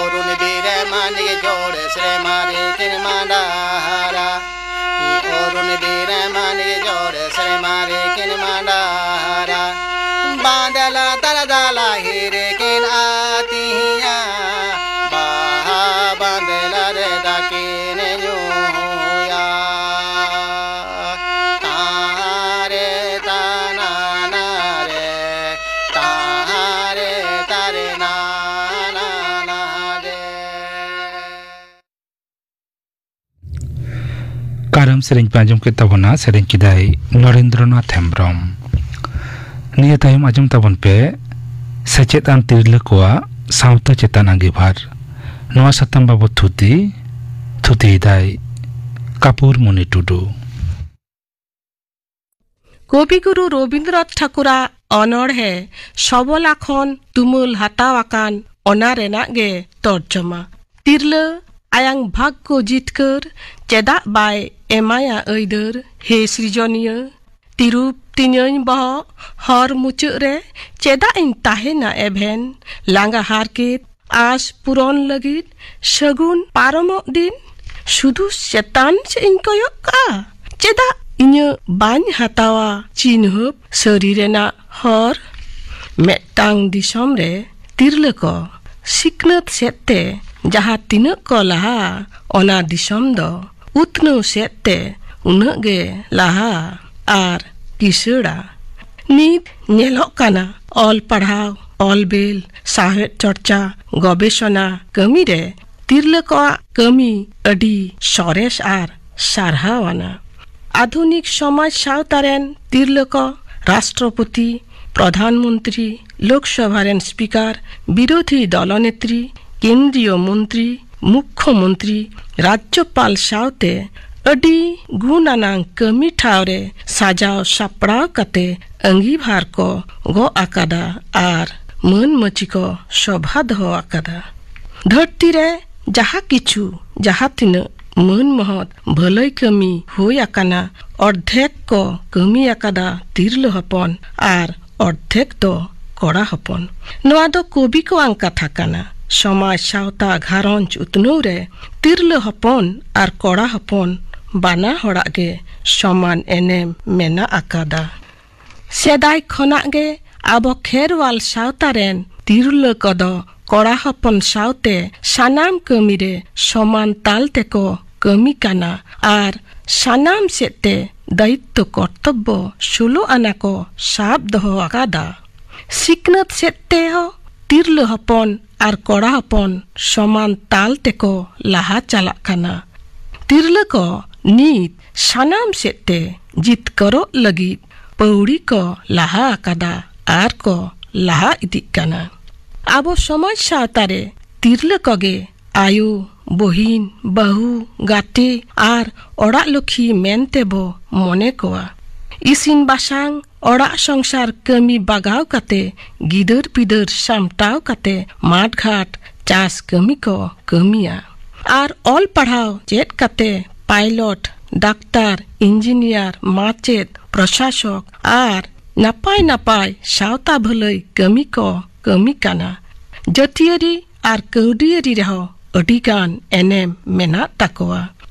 ᱚᱨᱩᱱ ᱵᱤᱨ ᱢᱟᱹᱱᱤ ᱡᱚᱲ ᱥᱨᱮ ᱢᱟᱨᱮ ᱠᱤᱱ ᱢᱟᱰᱟᱨᱟ᱾ ᱚᱨᱩᱱ ᱵᱤᱨ ᱢᱟᱹᱱᱤ ᱡᱚᱲ ᱥᱨᱮ ᱢᱟᱨᱮ ᱠᱤᱱ ᱢᱟᱰᱟᱨᱟ᱾ ᱵᱟᱸᱫᱮ ᱞᱟᱛᱟᱨ ᱫᱟᱞᱟ ᱦᱤᱨ ᱠᱤᱱ ᱟᱹᱛᱤᱧᱟ᱾ ᱵᱟᱦᱟ ᱵᱟᱸᱫᱮ ᱞᱟᱨᱮ ᱫᱟᱠᱤᱱ ᱧᱩᱭᱟ᱾ ᱛᱟᱦᱟᱨᱮ ᱛᱟᱱᱟᱱᱟ ᱨᱮ, ᱛᱟᱦᱟᱨᱮ ᱛᱟᱨᱮ ᱱᱟᱱᱟ ᱡᱮ᱾ ᱠᱟᱨᱟᱢ ᱥᱮᱨᱮᱧ ᱯᱮ ᱟᱸᱡᱚᱢ ᱠᱮᱫ ᱛᱟᱵᱚᱱᱟ, ᱥᱮᱨᱮᱧ ᱠᱮᱫᱟᱭ ᱱᱚᱨᱮᱱᱫᱨᱚᱱᱟᱛᱷ ᱦᱮᱢᱵᱨᱚᱢ᱾ ᱱᱤᱭᱟᱹ ᱛᱟᱭᱚᱢ ᱟᱸᱡᱚᱢ ᱛᱟᱵᱚᱱ ᱯᱮ ᱥᱮᱪᱮᱫ ᱟᱱ ᱛᱤᱨᱞᱟᱹ ᱠᱚᱣᱟᱜ ᱥᱟᱶᱛᱟ ᱪᱮᱛᱟᱱ ᱟᱸᱜᱤᱵᱷᱟᱨ᱾ ᱱᱚᱣᱟ ᱥᱟᱛᱟᱢ ᱵᱟᱵᱚᱛ ᱛᱷᱩᱛᱤ, ᱛᱷᱩᱛᱤᱭᱮᱫᱟᱭ ᱠᱟᱯᱩᱨ ᱢᱩᱱᱤ ᱴᱩᱰᱩ᱾ ᱠᱚᱵᱤᱜᱩᱨᱩ ᱨᱚᱵᱤᱱᱫᱨᱚᱱᱟᱛᱷ ᱴᱷᱟᱹᱠᱩᱨᱟᱜ ᱚᱱᱚᱬᱦᱮ ᱥᱚᱵᱚᱞᱟ ᱠᱷᱚᱱ ᱛᱩᱢᱟᱹᱞ ᱦᱟᱛᱟᱣ ᱟᱠᱟᱱ ᱚᱱᱟ ᱨᱮᱱᱟᱜ ᱜᱮ ᱛᱚᱨᱡᱚᱢᱟ᱾ ᱛᱤᱨᱞᱟᱹ ᱟᱭᱟᱝ ᱵᱷᱟᱜᱽᱜᱚ ᱡᱤᱛᱠᱟᱹᱨ ᱪᱮᱫᱟᱜ ᱵᱟᱭ ᱮᱢᱟᱭᱟ ᱟᱹᱭᱫᱟᱹᱨ? ᱦᱮ ᱥᱤᱨᱡᱚᱱᱤᱭᱟᱹ, ᱛᱤᱨᱩᱯ ᱛᱤᱧᱟᱹᱧ ᱵᱚᱦᱚᱜ ᱦᱚᱨ ᱢᱩᱪᱟᱹᱫ ᱨᱮ ᱪᱮᱫᱟᱜ ᱤᱧ ᱛᱟᱦᱮᱱᱟ ᱮᱵᱷᱮᱱ? ᱞᱟᱸᱜᱟ ᱦᱟᱨᱠᱮᱛ ᱟᱸᱥ ᱯᱩᱨᱚᱱ ᱞᱟᱹᱜᱤᱫ ᱥᱟᱹᱜᱩᱱ ᱯᱟᱨᱚᱢᱚᱜ ᱫᱤᱱ ᱥᱩᱫᱷᱩ ᱪᱮᱛᱟᱱ ᱥᱮᱫ ᱤᱧ ᱠᱚᱭᱚᱜ ᱠᱟᱜᱼᱟ? ᱪᱮᱫᱟᱜ ᱤᱧᱟᱹᱜ ᱵᱟᱹᱧ ᱦᱟᱛᱟᱣᱟ ᱪᱤᱱᱦᱟᱹᱯ ᱥᱟᱹᱨᱤ ᱨᱮᱱᱟᱜ ᱦᱚᱨ? ᱢᱤᱫᱴᱟᱝ ᱫᱤᱥᱚᱢ ᱨᱮ ᱛᱤᱨᱞᱟᱹ ᱠᱚ ᱥᱤᱠᱷᱱᱟᱹᱛ ᱥᱮᱫ ᱛᱮ ᱡᱟᱦᱟᱸ ᱛᱤᱱᱟᱹᱜ ᱠᱚ ᱞᱟᱦᱟ, ᱚᱱᱟ ᱫᱤᱥᱚᱢ ᱫᱚ ᱩᱛᱱᱟᱹᱣ ᱥᱮᱫ ᱛᱮ ᱩᱱᱟᱹᱜ ᱜᱮ ᱞᱟᱦᱟ ᱟᱨ ᱠᱤᱥᱟᱹᱲᱟ᱾ ᱱᱤᱛ ᱧᱮᱞᱚᱜ ᱠᱟᱱᱟ, ᱚᱞ ᱯᱟᱲᱦᱟᱣ ᱚᱞ ᱵᱤᱞ, ᱥᱟᱶᱦᱮᱫ ᱪᱚᱨᱪᱟ, ᱜᱚᱵᱮᱥᱚᱱᱟ ᱠᱟᱹᱢᱤ ᱨᱮ ᱛᱤᱨᱞᱟᱹ ᱠᱚᱣᱟᱜ ᱠᱟᱹᱢᱤ ᱟᱹᱰᱤ ᱥᱚᱨᱮᱥ ᱟᱨ ᱥᱟᱨᱦᱟᱣ ᱟᱱᱟ᱾ ᱟᱫᱷᱩᱱᱤᱠ ᱥᱚᱢᱟᱡᱽ ᱥᱟᱶᱛᱟ ᱨᱮᱱ ᱛᱤᱨᱞᱟᱹ ᱠᱚ ᱨᱟᱥᱴᱨᱚᱯᱚᱛᱤ, ᱯᱨᱚᱫᱷᱟᱱ ᱢᱚᱱᱛᱨᱤ, ᱞᱳᱠᱥᱚᱵᱷᱟ ᱨᱮᱱ ᱥᱯᱤᱠᱟᱨ, ᱵᱤᱨᱳᱫᱷᱤ ᱫᱚᱞᱚᱱᱮᱛᱨᱤ, ᱠᱮᱱᱫᱨᱤᱭᱚ ᱢᱚᱱᱛᱨᱤ, ᱢᱩᱠᱠᱷᱚ ᱢᱚᱱᱛᱨᱤ, ᱨᱟᱡᱽᱡᱚᱯᱟᱞ ᱥᱟᱶᱛᱮ ᱟᱹᱰᱤ ᱜᱩᱱ ᱟᱱᱟᱝ ᱠᱟᱹᱢᱤ ᱴᱷᱟᱶ ᱨᱮ ᱥᱟᱡᱟᱣ ᱥᱟᱯᱲᱟᱣ ᱠᱟᱛᱮ ᱟᱺᱜᱤᱵᱷᱟᱨ ᱠᱚ ᱜᱚᱜ ᱟᱠᱟᱫᱟ ᱟᱨ ᱢᱟᱹᱱ ᱢᱟᱹᱪᱤ ᱠᱚ ᱥᱚᱵᱷᱟ ᱫᱚᱦᱚ ᱟᱠᱟᱫᱟ᱾ ᱫᱷᱟᱹᱨᱛᱤ ᱨᱮ ᱡᱟᱦᱟᱸ ᱠᱤᱪᱷᱩ, ᱡᱟᱦᱟᱸ ᱛᱤᱱᱟᱹᱜ ᱢᱟᱹᱱ ᱢᱚᱦᱚᱛ ᱵᱷᱟᱹᱞᱟᱹᱭ ᱠᱟᱹᱢᱤ ᱦᱩᱭ ᱟᱠᱟᱱᱟ, ᱚᱨᱫᱷᱮᱠ ᱠᱚ ᱠᱟᱹᱢᱤ ᱟᱠᱟᱫᱟ ᱛᱤᱨᱞᱟᱹ ᱦᱚᱯᱚᱱ ᱟᱨ ᱚᱨᱫᱷᱮᱠ ᱫᱚ ᱠᱚᱲᱟ ᱦᱚᱯᱚᱱ᱾ ᱱᱚᱣᱟ ᱫᱚ ᱠᱚᱵᱤ ᱠᱚᱣᱟᱝ ᱠᱟᱛᱷᱟ ᱠᱟᱱᱟ᱾ ᱥᱚᱢᱟᱡᱽ, ᱥᱟᱶᱛᱟ, ᱜᱷᱟᱨᱚᱸᱡᱽ ᱩᱛᱱᱟᱹᱣ ᱨᱮ ᱛᱤᱨᱞᱟᱹ ᱦᱚᱯᱚᱱ ᱟᱨ ᱠᱚᱲᱟ ᱦᱚᱯᱚᱱ ᱵᱟᱱᱟ ᱦᱚᱲᱟᱜ ᱜᱮ ᱥᱚᱢᱟᱱ ᱮᱱᱮᱢ ᱢᱮᱱᱟᱜ ᱟᱠᱟᱫᱟ᱾ ᱥᱮᱫᱟᱭ ᱠᱷᱚᱱᱟᱜ ᱜᱮ ᱟᱵᱚ ᱠᱷᱮᱨᱣᱟᱞ ᱥᱟᱶᱛᱟ ᱨᱮᱱ ᱛᱤᱨᱞᱟᱹ ᱠᱚᱫᱚ ᱠᱚᱲᱟ ᱦᱚᱯᱚᱱ ᱥᱟᱶᱛᱮ ᱥᱟᱱᱟᱢ ᱠᱟᱹᱢᱤ ᱨᱮ ᱥᱚᱢᱟᱱ ᱛᱟᱞ ᱛᱮᱠᱚ ᱠᱟᱹᱢᱤ ᱠᱟᱱᱟ ᱟᱨ ᱥᱟᱱᱟᱢ ᱥᱮᱫ ᱛᱮ ᱫᱟᱭᱤᱛᱛᱚ ᱠᱚᱨᱛᱚᱵᱵᱚ ᱥᱳᱞᱳ ᱟᱱᱟ ᱠᱚ ᱥᱟᱵ ᱫᱚᱦᱚ ᱟᱠᱟᱫᱟ᱾ ᱥᱤᱠᱷᱱᱟᱹᱛ ᱥᱮᱫ ᱛᱮᱦᱚᱸ ᱛᱤᱨᱞᱟᱹ ᱦᱚᱯᱚᱱ ᱟᱨ ᱠᱚᱲᱟ ᱦᱚᱯᱚᱱ ᱥᱚᱢᱟᱱ ᱛᱟᱞ ᱛᱮᱠᱚ ᱞᱟᱦᱟ ᱪᱟᱞᱟᱜ ᱠᱟᱱᱟ᱾ ᱛᱤᱨᱞᱟᱹ ᱠᱚ ᱱᱤᱛ ᱥᱟᱱᱟᱢ ᱥᱮᱫ ᱛᱮ ᱡᱤᱛᱠᱟᱹᱨᱚᱜ ᱞᱟᱹᱜᱤᱫ ᱯᱟᱹᱣᱲᱤ ᱠᱚ ᱞᱟᱦᱟ ᱟᱠᱟᱫᱟ ᱟᱨ ᱠᱚ ᱞᱟᱦᱟ ᱤᱫᱤᱜ ᱠᱟᱱᱟ᱾ ᱟᱵᱚ ᱥᱚᱢᱟᱡᱽ ᱥᱟᱶᱛᱟ ᱨᱮ ᱛᱤᱨᱞᱟᱹ ᱠᱚᱜᱮ ᱟᱭᱳ, ᱵᱚᱦᱤᱱ, ᱵᱟᱹᱦᱩ, ᱜᱟᱛᱮ ᱟᱨ ᱚᱲᱟᱜ ᱞᱚᱠᱷᱤ ᱢᱮᱱᱛᱮ ᱵᱚ ᱢᱚᱱᱮ ᱠᱚᱣᱟ᱾ ᱤᱥᱤᱱ ᱵᱟᱥᱟᱝ, ᱚᱲᱟᱜ ᱥᱚᱝᱥᱟᱨ ᱠᱟᱹᱢᱤ ᱵᱟᱜᱟᱣ ᱠᱟᱛᱮ, ᱜᱤᱫᱟᱹᱨ ᱯᱤᱫᱟᱹᱨ ᱥᱟᱢᱴᱟᱣ ᱠᱟᱛᱮ, ᱢᱟᱴ ᱜᱷᱟᱴ ᱪᱟᱥ ᱠᱟᱹᱢᱤ ᱠᱚ ᱠᱟᱹᱢᱤᱭᱟ᱾ ᱟᱨ ᱚᱞ ᱯᱟᱲᱦᱟᱣ ᱪᱮᱫ ᱠᱟᱛᱮ ᱯᱟᱭᱞᱚᱴ, ᱰᱟᱠᱛᱟᱨ, ᱤᱧᱡᱤᱱᱤᱭᱟᱨ, ᱢᱟᱪᱮᱫ, ᱯᱨᱚᱥᱟᱥᱚᱠ ᱟᱨ ᱱᱟᱯᱟᱭ ᱱᱟᱯᱟᱭ ᱥᱟᱶᱛᱟ ᱵᱷᱟᱹᱞᱟᱹᱭ ᱠᱟᱹᱢᱤ ᱠᱚ ᱠᱟᱹᱢᱤ ᱠᱟᱱᱟ᱾ ᱡᱟᱹᱛᱤᱭᱟᱹᱨᱤ ᱟᱨ ᱠᱟᱹᱣᱰᱤᱭᱟᱹᱨᱤ ᱨᱮᱦᱚᱸ ᱟᱹᱰᱤ ᱜᱟᱱ ᱮᱱᱮᱢ ᱢᱮᱱᱟᱜ ᱛᱟᱠᱚᱣᱟ᱾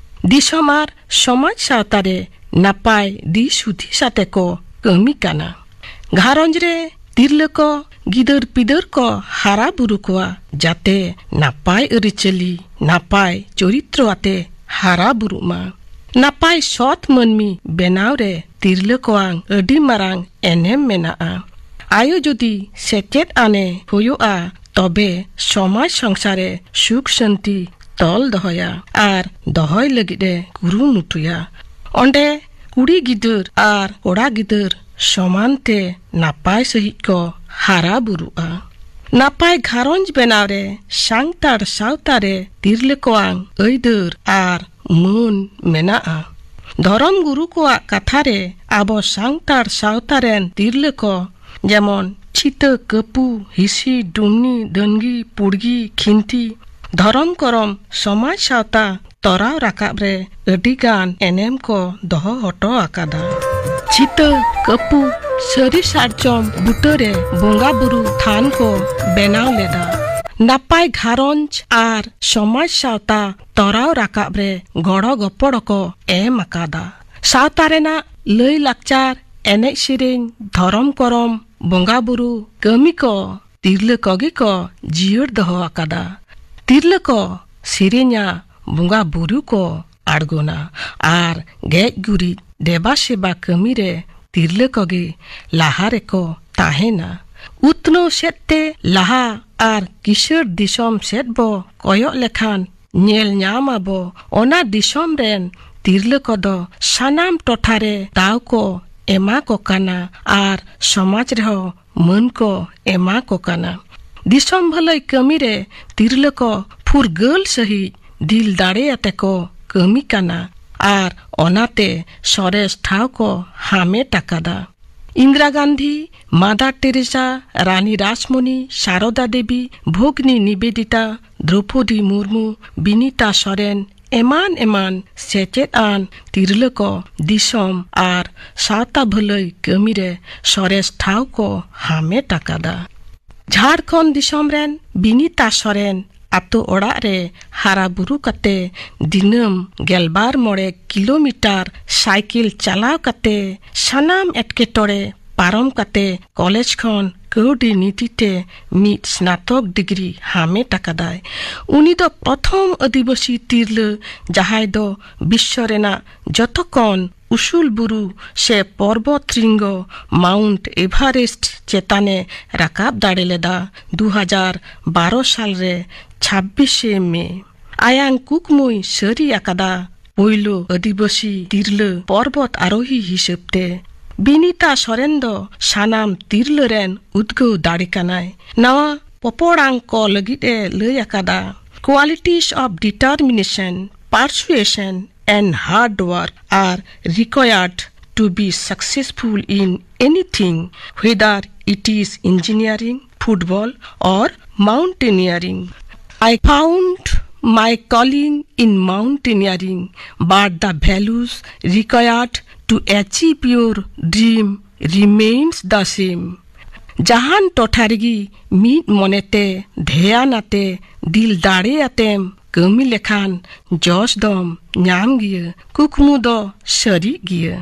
ᱫᱤᱥᱚᱢ ᱟᱨ ᱥᱚᱢᱟᱡᱽ ᱥᱟᱶᱛᱟ ᱨᱮ ᱱᱟᱯᱟᱭ ᱫᱤᱥ ᱦᱩᱫᱤᱥ ᱟᱛᱮ ᱠᱚ ᱠᱟᱹᱢᱤ ᱠᱟᱱᱟ᱾ ᱜᱷᱟᱨᱚᱸᱡᱽ ᱨᱮ ᱛᱤᱨᱞᱟᱹ ᱠᱚ ᱜᱤᱫᱟᱹᱨ ᱯᱤᱫᱟᱹᱨ ᱠᱚ ᱦᱟᱨᱟ ᱵᱩᱨᱩ ᱠᱚᱣᱟ, ᱡᱟᱛᱮ ᱱᱟᱯᱟᱭ ᱟᱹᱨᱤᱪᱟᱹᱞᱤ, ᱱᱟᱯᱟᱭ ᱪᱚᱨᱤᱛᱨᱚ ᱟᱛᱮ ᱦᱟᱨᱟ ᱵᱩᱨᱩᱜ ᱢᱟ᱾ ᱱᱟᱯᱟᱭ ᱥᱚᱛ ᱢᱟᱹᱱᱢᱤ ᱵᱮᱱᱟᱣ ᱨᱮ ᱛᱤᱨᱞᱟᱹ ᱠᱚᱣᱟᱝ ᱟᱹᱰᱤ ᱢᱟᱨᱟᱝ ᱮᱱᱮᱢ ᱢᱮᱱᱟᱜᱼᱟ᱾ ᱟᱭᱳ ᱡᱩᱫᱤ ᱥᱮᱪᱮᱫ ᱟᱱᱮ ᱦᱩᱭᱩᱜᱼᱟ, ᱛᱚᱵᱮ ᱥᱚᱢᱟᱡᱽ ᱥᱚᱝᱥᱟᱨᱮ ᱥᱩᱠ ᱥᱟᱱᱛᱤ ᱛᱚᱞ ᱫᱚᱦᱚᱭᱟ ᱟᱨ ᱫᱚᱦᱚᱭ ᱞᱟᱹᱜᱤᱫ ᱮ ᱠᱩᱨᱩᱢᱩᱴᱩᱭᱟ᱾ ᱚᱸᱰᱮ ᱠᱩᱲᱤ ᱜᱤᱫᱟᱹᱨ ᱟᱨ ᱠᱚᱲᱟ ᱜᱤᱫᱟᱹᱨ ᱥᱚᱢᱟᱱ ᱛᱮ ᱱᱟᱯᱟᱭ ᱥᱟᱺᱦᱤᱡ ᱠᱚ ᱦᱟᱨᱟ ᱵᱩᱨᱩᱜᱼᱟ᱾ ᱱᱟᱯᱟᱭ ᱜᱷᱟᱨᱚᱸᱡᱽ ᱵᱮᱱᱟᱣ ᱨᱮ ᱥᱟᱱᱛᱟᱲ ᱥᱟᱶᱛᱟ ᱨᱮ ᱛᱤᱨᱞᱟᱹ ᱠᱚᱣᱟᱝ ᱟᱹᱭᱫᱟᱹᱨ ᱟᱨ ᱢᱟᱹᱱ ᱢᱮᱱᱟᱜᱼᱟ᱾ ᱫᱷᱚᱨᱚᱢ ᱜᱩᱨᱩ ᱠᱚᱣᱟᱜ ᱠᱟᱛᱷᱟ ᱨᱮ ᱟᱵᱚ ᱥᱟᱱᱛᱟᱲ ᱥᱟᱶᱛᱟ ᱨᱮᱱ ᱛᱤᱨᱞᱟᱹ ᱠᱚ ᱡᱮᱢᱚᱱ ᱪᱷᱤᱛᱟᱹ, ᱠᱟᱹᱯᱩ, ᱦᱤᱥᱤ, ᱰᱩᱢᱱᱤ, ᱫᱟᱹᱱᱜᱤ, ᱯᱩᱲᱜᱤ, ᱠᱷᱤᱱᱛᱤ, ᱫᱷᱚᱨᱚᱢ ᱠᱚᱨᱚᱢ, ᱥᱚᱢᱟᱡᱽ ᱥᱟᱶᱛᱟ ᱛᱚᱨᱟᱣ ᱨᱟᱠᱟᱵ ᱨᱮ ᱟᱹᱰᱤ ᱜᱟᱱ ᱮᱱᱮᱢ ᱠᱚ ᱫᱚᱦᱚ ᱦᱚᱴᱚ ᱟᱠᱟᱫᱟ᱾ ᱪᱷᱤᱛᱟᱹ, ᱠᱟᱹᱯᱩ, ᱥᱟᱹᱨᱤ ᱥᱟᱨᱡᱚᱢ ᱵᱩᱴᱟᱹᱨᱮ ᱵᱚᱸᱜᱟ ᱵᱩᱨᱩ ᱛᱷᱟᱱ ᱠᱚ ᱵᱮᱱᱟᱣ ᱞᱮᱫᱟ᱾ ᱱᱟᱯᱟᱭ ᱜᱷᱟᱨᱚᱸᱡᱽ ᱟᱨ ᱥᱚᱢᱟᱡᱽ ᱥᱟᱶᱛᱟ ᱛᱚᱨᱟᱣ ᱨᱟᱠᱟᱵ ᱨᱮ ᱜᱚᱲᱚ ᱜᱚᱯᱚᱲᱚ ᱠᱚ ᱮᱢ ᱟᱠᱟᱫᱟ᱾ ᱥᱟᱶᱛᱟ ᱨᱮᱱᱟᱜ ᱞᱟᱹᱭ ᱞᱟᱠᱪᱟᱨ, ᱮᱱᱮᱡ ᱥᱮᱨᱮᱧ, ᱫᱷᱚᱨᱚᱢ ᱠᱚᱨᱚᱢ, ᱵᱚᱸᱜᱟ ᱵᱩᱨᱩ ᱠᱟᱹᱢᱤ ᱠᱚ ᱛᱤᱨᱞᱟᱹ ᱠᱚᱜᱮ ᱠᱚ ᱡᱤᱭᱟᱹᱲ ᱫᱚᱦᱚ ᱟᱠᱟᱫᱟ᱾ ᱛᱤᱨᱞᱟᱹ ᱠᱚ ᱥᱮᱨᱮᱧᱟ, ᱵᱚᱸᱜᱟ ᱵᱩᱨᱩ ᱠᱚ ᱟᱬᱜᱚᱱᱟ ᱟᱨ ᱜᱮᱡ ᱜᱩᱨᱤᱡ ᱫᱮᱵᱟ ᱥᱮᱵᱟ ᱠᱟᱹᱢᱤ ᱨᱮ ᱛᱤᱨᱞᱟᱹ ᱠᱚᱜᱮ ᱞᱟᱦᱟ ᱨᱮᱠᱚ ᱛᱟᱦᱮᱱᱟ᱾ ᱩᱛᱱᱟᱹᱣ ᱥᱮᱫ ᱛᱮ ᱞᱟᱦᱟ ᱟᱨ ᱠᱤᱥᱟᱹᱬ ᱫᱤᱥᱚᱢ ᱥᱮᱫ ᱵᱚ ᱠᱚᱭᱚᱜ ᱞᱮᱠᱷᱟᱱ ᱧᱮᱞ ᱧᱟᱢ ᱟᱵᱚ, ᱚᱱᱟ ᱫᱤᱥᱚᱢ ᱨᱮᱱ ᱛᱤᱨᱞᱟᱹ ᱠᱚᱫᱚ ᱥᱟᱱᱟᱢ ᱴᱚᱴᱷᱟ ᱨᱮ ᱫᱟᱣ ᱠᱚ ᱮᱢᱟ ᱠᱚ ᱠᱟᱱᱟ ᱟᱨ ᱥᱚᱢᱟᱡᱽ ᱨᱮᱦᱚᱸ ᱢᱟᱹᱱ ᱠᱚ ᱮᱢᱟ ᱠᱚ ᱠᱟᱱᱟ᱾ ᱫᱤᱥᱚᱢ ᱵᱷᱟᱹᱞᱟᱹᱭ ᱠᱟᱹᱢᱤ ᱨᱮ ᱛᱤᱨᱞᱟᱹ ᱠᱚ ᱯᱷᱩᱨᱜᱟᱹᱞ ᱥᱟᱹᱦᱤᱡ ᱫᱤᱞ ᱫᱟᱲᱮ ᱟᱛᱮ ᱠᱚ ᱠᱟᱹᱢᱤ ᱠᱟᱱᱟ ᱟᱨ ᱚᱱᱟᱛᱮ ᱥᱚᱨᱮᱥ ᱴᱷᱟᱶ ᱠᱚ ᱦᱟᱢᱮᱴ ᱟᱠᱟᱫᱟ᱾ ᱤᱱᱫᱨᱟ ᱜᱟᱱᱫᱷᱤ, ᱢᱟᱫᱟᱨ ᱴᱮᱨᱮᱥᱟ, ᱨᱟᱱᱤ ᱨᱟᱥᱢᱚᱱᱤ, ᱥᱟᱨᱚᱫᱟ ᱫᱮᱵᱤ, ᱵᱷᱚᱜᱽᱱᱤ ᱱᱤᱵᱮᱫᱤᱛᱟ, ᱫᱨᱚᱯᱚᱫᱤ ᱢᱩᱨᱢᱩ, ᱵᱤᱱᱤᱛᱟ ᱥᱚᱨᱮᱱ, ᱮᱢᱟᱱ ᱮᱢᱟᱱ ᱥᱮᱪᱮᱫ ᱟᱱ ᱛᱤᱨᱞᱟᱹ ᱠᱚ ᱫᱤᱥᱚᱢ ᱟᱨ ᱥᱟᱶᱛᱟ ᱵᱷᱟᱹᱞᱟᱹᱭ ᱠᱟᱹᱢᱤ ᱨᱮ ᱥᱚᱨᱮᱥ ᱴᱷᱟᱶ ᱠᱚ ᱦᱟᱢᱮᱴ ᱟᱠᱟᱫᱟ᱾ ᱡᱷᱟᱲᱠᱷᱚᱸᱰ ᱫᱤᱥᱚᱢ ᱨᱮᱱ ᱵᱤᱱᱤᱛᱟ ᱥᱚᱨᱮᱱ ᱟᱛᱳ ᱚᱲᱟᱜ ᱨᱮ ᱦᱟᱨᱟ ᱵᱩᱨᱩ ᱠᱟᱛᱮ ᱫᱤᱱᱟᱹᱢ ᱜᱮᱞᱵᱟᱨ ᱢᱚᱬᱮ ᱠᱤᱞᱳᱢᱤᱴᱟᱨ ᱥᱟᱭᱠᱮᱞ ᱪᱟᱞᱟᱣ ᱠᱟᱛᱮ ᱥᱟᱱᱟᱢ ᱮᱴᱠᱮᱴᱚᱬᱮ ᱯᱟᱨᱚᱢ ᱠᱟᱛᱮ ᱠᱚᱞᱮᱡᱽ ᱠᱷᱚᱱ ᱠᱟᱹᱣᱰᱤ ᱱᱤᱛᱤ ᱛᱮ ᱢᱤᱫ ᱥᱱᱟᱛᱚᱠ ᱰᱤᱜᱽᱨᱤ ᱦᱟᱢᱮᱴ ᱟᱠᱟᱫᱟᱭ᱾ ᱩᱱᱤ ᱫᱚ ᱯᱨᱚᱛᱷᱚᱢ ᱟᱹᱫᱤᱵᱟᱹᱥᱤ ᱛᱤᱨᱞᱟᱹ ᱡᱟᱦᱟᱸᱭ ᱫᱚ ᱵᱤᱥᱥᱚ ᱨᱮᱱᱟᱜ ᱡᱚᱛᱚ ᱠᱷᱚᱱ ᱩᱥᱩᱞ ᱵᱩᱨᱩ ᱥᱮ ᱯᱚᱨᱵᱚᱛ ᱨᱤᱝᱜᱚ ᱢᱟᱣᱩᱱᱴ ᱮᱵᱷᱟᱨᱮᱥᱴ ᱪᱮᱛᱟᱱᱮ ᱨᱟᱠᱟᱵ ᱫᱟᱲᱮ ᱞᱮᱫᱟ᱾ ᱫᱩ ᱦᱟᱡᱟᱨ ᱵᱟᱨᱚ ᱥᱟᱞ ᱨᱮ ᱪᱷᱟᱵᱵᱤᱥᱮ ᱢᱮ᱾ ᱟᱭᱟᱝ ᱠᱩᱠᱢᱩᱭ ᱥᱟᱹᱨᱤ ᱟᱠᱟᱫᱟ᱾ ᱯᱳᱭᱞᱳ ᱟᱹᱫᱤᱵᱟᱹᱥᱤ ᱛᱤᱨᱞᱟᱹ ᱯᱚᱨᱵᱚᱛ ᱟᱨᱳᱦᱤ ᱦᱤᱥᱟᱹᱵ ᱛᱮ ᱵᱤᱱᱤᱛᱟ ᱥᱚᱨᱮᱱ ᱫᱚ ᱥᱟᱱᱟᱢ ᱛᱤᱨᱞᱟᱹ ᱨᱮᱱ ᱩᱫᱽᱜᱟᱹᱣ ᱫᱟᱲᱮ ᱠᱟᱱᱟᱭ᱾ ᱱᱟᱣᱟ ᱯᱚᱯᱚᱲᱟᱝ ᱠᱚ ᱞᱟᱹᱜᱤᱫ ᱮ ᱞᱟᱹᱭ ᱟᱠᱟᱫᱟ, Qualities of determination, persuasion and hard work are required to be successful in anything, whether it is engineering, football, or mountaineering. I found my calling in mountaineering, but the values required to achieve your dream remains the same. ᱡᱟᱦᱟᱱ ᱴᱚᱴᱷᱟ ᱨᱮᱜᱮ ᱢᱤᱫ ᱢᱚᱱᱮᱛᱮ ᱫᱷᱮᱭᱟᱱ ᱟᱛᱮ ᱫᱤᱞ ᱫᱟᱲᱮ ᱟᱛᱮᱢ ᱠᱟᱹᱢᱤ ᱞᱮᱠᱷᱟᱱ ᱡᱚᱥ ᱫᱚᱢ ᱧᱟᱢ ᱜᱮᱭᱟ, ᱠᱩᱠᱢᱩ ᱫᱚ ᱥᱟᱹᱨᱤᱜ ᱜᱮᱭᱟ᱾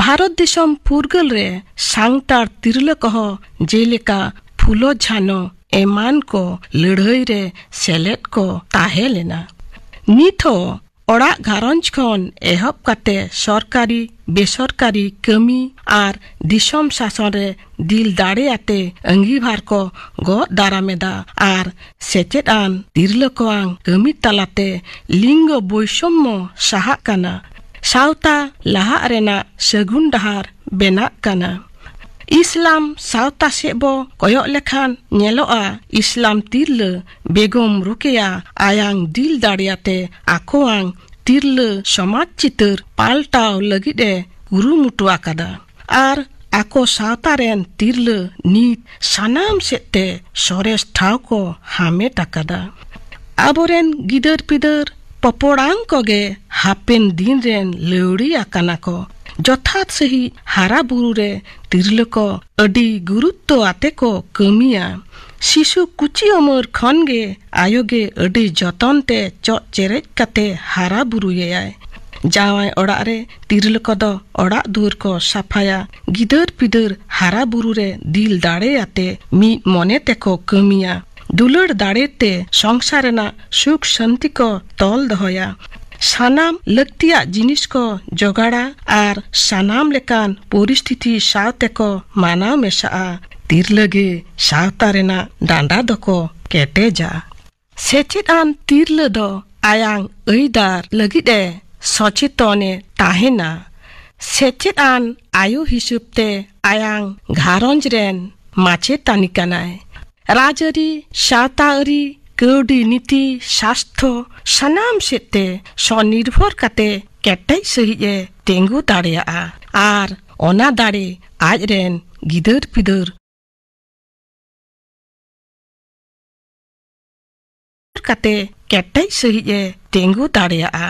ᱵᱷᱟᱨᱚᱛ ᱫᱤᱥᱚᱢ ᱯᱷᱩᱨᱜᱟᱹᱞ ᱨᱮ ᱥᱟᱱᱛᱟᱲ ᱛᱤᱨᱞᱟᱹ ᱠᱚᱦᱚᱸ ᱡᱮᱞᱮᱠᱟ ᱯᱷᱩᱞᱳ ᱡᱷᱟᱱᱚ ᱮᱢᱟᱱ ᱠᱚ ᱞᱟᱹᱲᱦᱟᱹᱭ ᱨᱮ ᱥᱮᱞᱮᱫ ᱠᱚ ᱛᱟᱦᱮᱸ ᱞᱮᱱᱟ᱾ ᱱᱤᱛ ᱦᱚᱸ ᱚᱲᱟᱜ ᱜᱷᱟᱨᱚᱸᱡᱽ ᱠᱷᱚᱱ ᱮᱦᱚᱵ ᱠᱟᱛᱮ ᱥᱚᱨᱠᱟᱨᱤ, ᱵᱮᱥᱚᱨᱠᱟᱨᱤ ᱠᱟᱹᱢᱤ ᱟᱨ ᱫᱤᱥᱚᱢ ᱥᱟᱥᱚᱱ ᱨᱮ ᱫᱤᱞ ᱫᱟᱲᱮ ᱟᱛᱮ ᱟᱺᱜᱤᱵᱷᱟᱨ ᱠᱚ ᱜᱚᱜ ᱫᱟᱨᱟᱢ ᱮᱫᱟ ᱟᱨ ᱥᱮᱪᱮᱫ ᱟᱱ ᱛᱤᱨᱞᱟᱹ ᱠᱚᱣᱟᱝ ᱠᱟᱹᱢᱤ ᱛᱟᱞᱟᱛᱮ ᱞᱤᱝᱜᱚ ᱵᱳᱭᱥᱚᱢᱢᱚ ᱥᱟᱦᱟᱜ ᱠᱟᱱᱟ᱾ ᱥᱟᱶᱛᱟ ᱞᱟᱦᱟᱜ ᱨᱮᱱᱟᱜ ᱥᱟᱹᱜᱩᱱ ᱰᱟᱦᱟᱨ ᱵᱮᱱᱟᱜ ᱠᱟᱱᱟ᱾ ᱤᱥᱞᱟᱢ ᱥᱟᱶᱛᱟ ᱥᱮᱫ ᱵᱚ ᱠᱚᱭᱚᱜ ᱞᱮᱠᱷᱟᱱ ᱧᱮᱞᱚᱜᱼᱟ, ᱤᱥᱞᱟᱢ ᱛᱤᱨᱞᱟᱹ ᱵᱮᱜᱚᱢ ᱨᱩᱠᱮᱭᱟ ᱟᱭᱟᱝ ᱫᱤᱞ ᱫᱟᱲᱮᱭᱟᱛᱮ ᱟᱠᱚᱣᱟᱝ ᱛᱤᱨᱞᱟᱹ ᱥᱚᱢᱟᱡᱽ ᱪᱤᱛᱟᱹᱨ ᱯᱟᱞᱴᱟᱣ ᱞᱟᱹᱜᱤᱫ ᱮ ᱠᱩᱨᱩᱢᱩᱴᱩ ᱟᱠᱟᱫᱟ ᱟᱨ ᱟᱠᱚ ᱥᱟᱶᱛᱟ ᱨᱮᱱ ᱛᱤᱨᱞᱟᱹ ᱱᱤᱛ ᱥᱟᱱᱟᱢ ᱥᱮᱫ ᱛᱮ ᱥᱚᱨᱮᱥ ᱴᱷᱟᱶ ᱠᱚ ᱦᱟᱢᱮᱴ ᱟᱠᱟᱫᱟ᱾ ᱟᱵᱚᱨᱮᱱ ᱜᱤᱫᱟᱹᱨ ᱯᱤᱫᱟᱹᱨ ᱯᱚᱯᱚᱲᱟᱝ ᱠᱚᱜᱮ ᱦᱟᱯᱮᱱ ᱫᱤᱱ ᱨᱮᱱ ᱞᱟᱹᱣᱲᱤ ᱟᱠᱟᱱᱟ ᱠᱚ᱾ ᱡᱚᱛᱷᱟᱛ ᱥᱟᱺᱦᱤᱡ ᱦᱟᱨᱟ ᱵᱩᱨᱩ ᱨᱮ ᱛᱤᱨᱞᱟᱹ ᱠᱚ ᱟᱹᱰᱤ ᱜᱩᱨᱩᱛᱛᱚ ᱟᱛᱮ ᱠᱚ ᱠᱟᱹᱢᱤᱭᱟ᱾ ᱥᱤᱥᱩ ᱠᱩᱪᱤ ᱩᱢᱮᱨ ᱠᱷᱚᱱ ᱜᱮ ᱟᱭᱳ ᱜᱮ ᱟᱹᱰᱤ ᱡᱚᱛᱚᱱ ᱛᱮ ᱪᱚᱜ ᱪᱮᱨᱮᱡ ᱠᱟᱛᱮ ᱦᱟᱨᱟ ᱵᱩᱨᱩᱭᱮᱭᱟᱭ᱾ ᱡᱟᱶᱟᱭ ᱚᱲᱟᱜ ᱨᱮ ᱛᱤᱨᱞᱟᱹ ᱠᱚᱫᱚ ᱚᱲᱟᱜ ᱫᱩᱣᱟᱹᱨ ᱠᱚ ᱥᱟᱯᱷᱟᱭᱟ, ᱜᱤᱫᱟᱹᱨ ᱯᱤᱫᱟᱹᱨ ᱦᱟᱨᱟ ᱵᱩᱨᱩ ᱨᱮ ᱫᱤᱞ ᱫᱟᱲᱮ ᱟᱛᱮ ᱢᱤᱫ ᱢᱚᱱᱮ ᱛᱮᱠᱚ ᱠᱟᱹᱢᱤᱭᱟ, ᱫᱩᱞᱟᱹᱲ ᱫᱟᱲᱮ ᱛᱮ ᱥᱚᱝᱥᱟᱨ ᱨᱮᱱᱟᱜ ᱥᱩᱠ ᱥᱟᱱᱛᱤ ᱠᱚ ᱛᱚᱞ ᱫᱚᱦᱚᱭᱟ᱾ ᱥᱟᱱᱟᱢ ᱞᱟᱹᱠᱛᱤᱭᱟᱜ ᱡᱤᱱᱤᱥ ᱠᱚ ᱡᱚᱜᱟᱲᱟ ᱟᱨ ᱥᱟᱱᱟᱢ ᱞᱮᱠᱟᱱ ᱯᱚᱨᱤᱥᱛᱷᱤᱛᱤ ᱥᱟᱶ ᱛᱮᱠᱚ ᱢᱟᱱᱟᱣ ᱢᱮᱥᱟᱜᱼᱟ᱾ ᱛᱤᱨᱞᱟᱹ ᱜᱮ ᱥᱟᱶᱛᱟ ᱨᱮᱱᱟᱜ ᱰᱟᱸᱰᱟ ᱫᱚᱠᱚ ᱠᱮᱴᱮᱡᱟ᱾ ᱥᱮᱪᱮᱫ ᱟᱱ ᱛᱤᱨᱞᱟᱹ ᱫᱚ ᱟᱭᱟᱝ ᱟᱹᱭᱫᱟᱨ ᱞᱟᱹᱜᱤᱫ ᱮ ᱥᱚᱪᱮᱛᱚᱱ ᱮ ᱛᱟᱦᱮᱱᱟ᱾ ᱥᱮᱪᱮᱫ ᱟᱱ ᱟᱭᱳ ᱦᱤᱥᱟᱹᱵ ᱛᱮ ᱟᱭᱟᱝ ᱜᱷᱟᱨᱚᱸᱡᱽ ᱨᱮᱱ ᱢᱟᱪᱮᱛᱟᱹᱱᱤ ᱠᱟᱱᱟᱭ᱾ ᱨᱟᱡᱽᱟᱹᱨᱤ, ᱥᱟᱶᱛᱟᱟᱹᱨᱤ, ᱠᱟᱹᱣᱰᱤ ᱱᱤᱛᱤ, ᱥᱟᱥᱛᱷᱚ, ᱥᱟᱱᱟᱢ ᱥᱮᱫ ᱛᱮ ᱥᱚᱱᱤᱨᱵᱷᱚᱨ ᱠᱟᱛᱮ ᱠᱮᱴᱮᱡ ᱥᱟᱹᱦᱤᱡ ᱮ ᱛᱤᱸᱜᱩ ᱫᱟᱲᱮᱭᱟᱜᱼᱟ᱾ ᱟᱨ ᱚᱱᱟ ᱫᱟᱲᱮ ᱟᱡ ᱨᱮᱱ ᱜᱤᱫᱟᱹᱨ ᱯᱤᱫᱟᱹᱨ ᱠᱟᱛᱮ ᱠᱮᱴᱮᱡ ᱥᱟᱹᱦᱤᱡ ᱮ ᱛᱤᱸᱜᱩ ᱫᱟᱲᱮᱭᱟᱜᱼᱟ᱾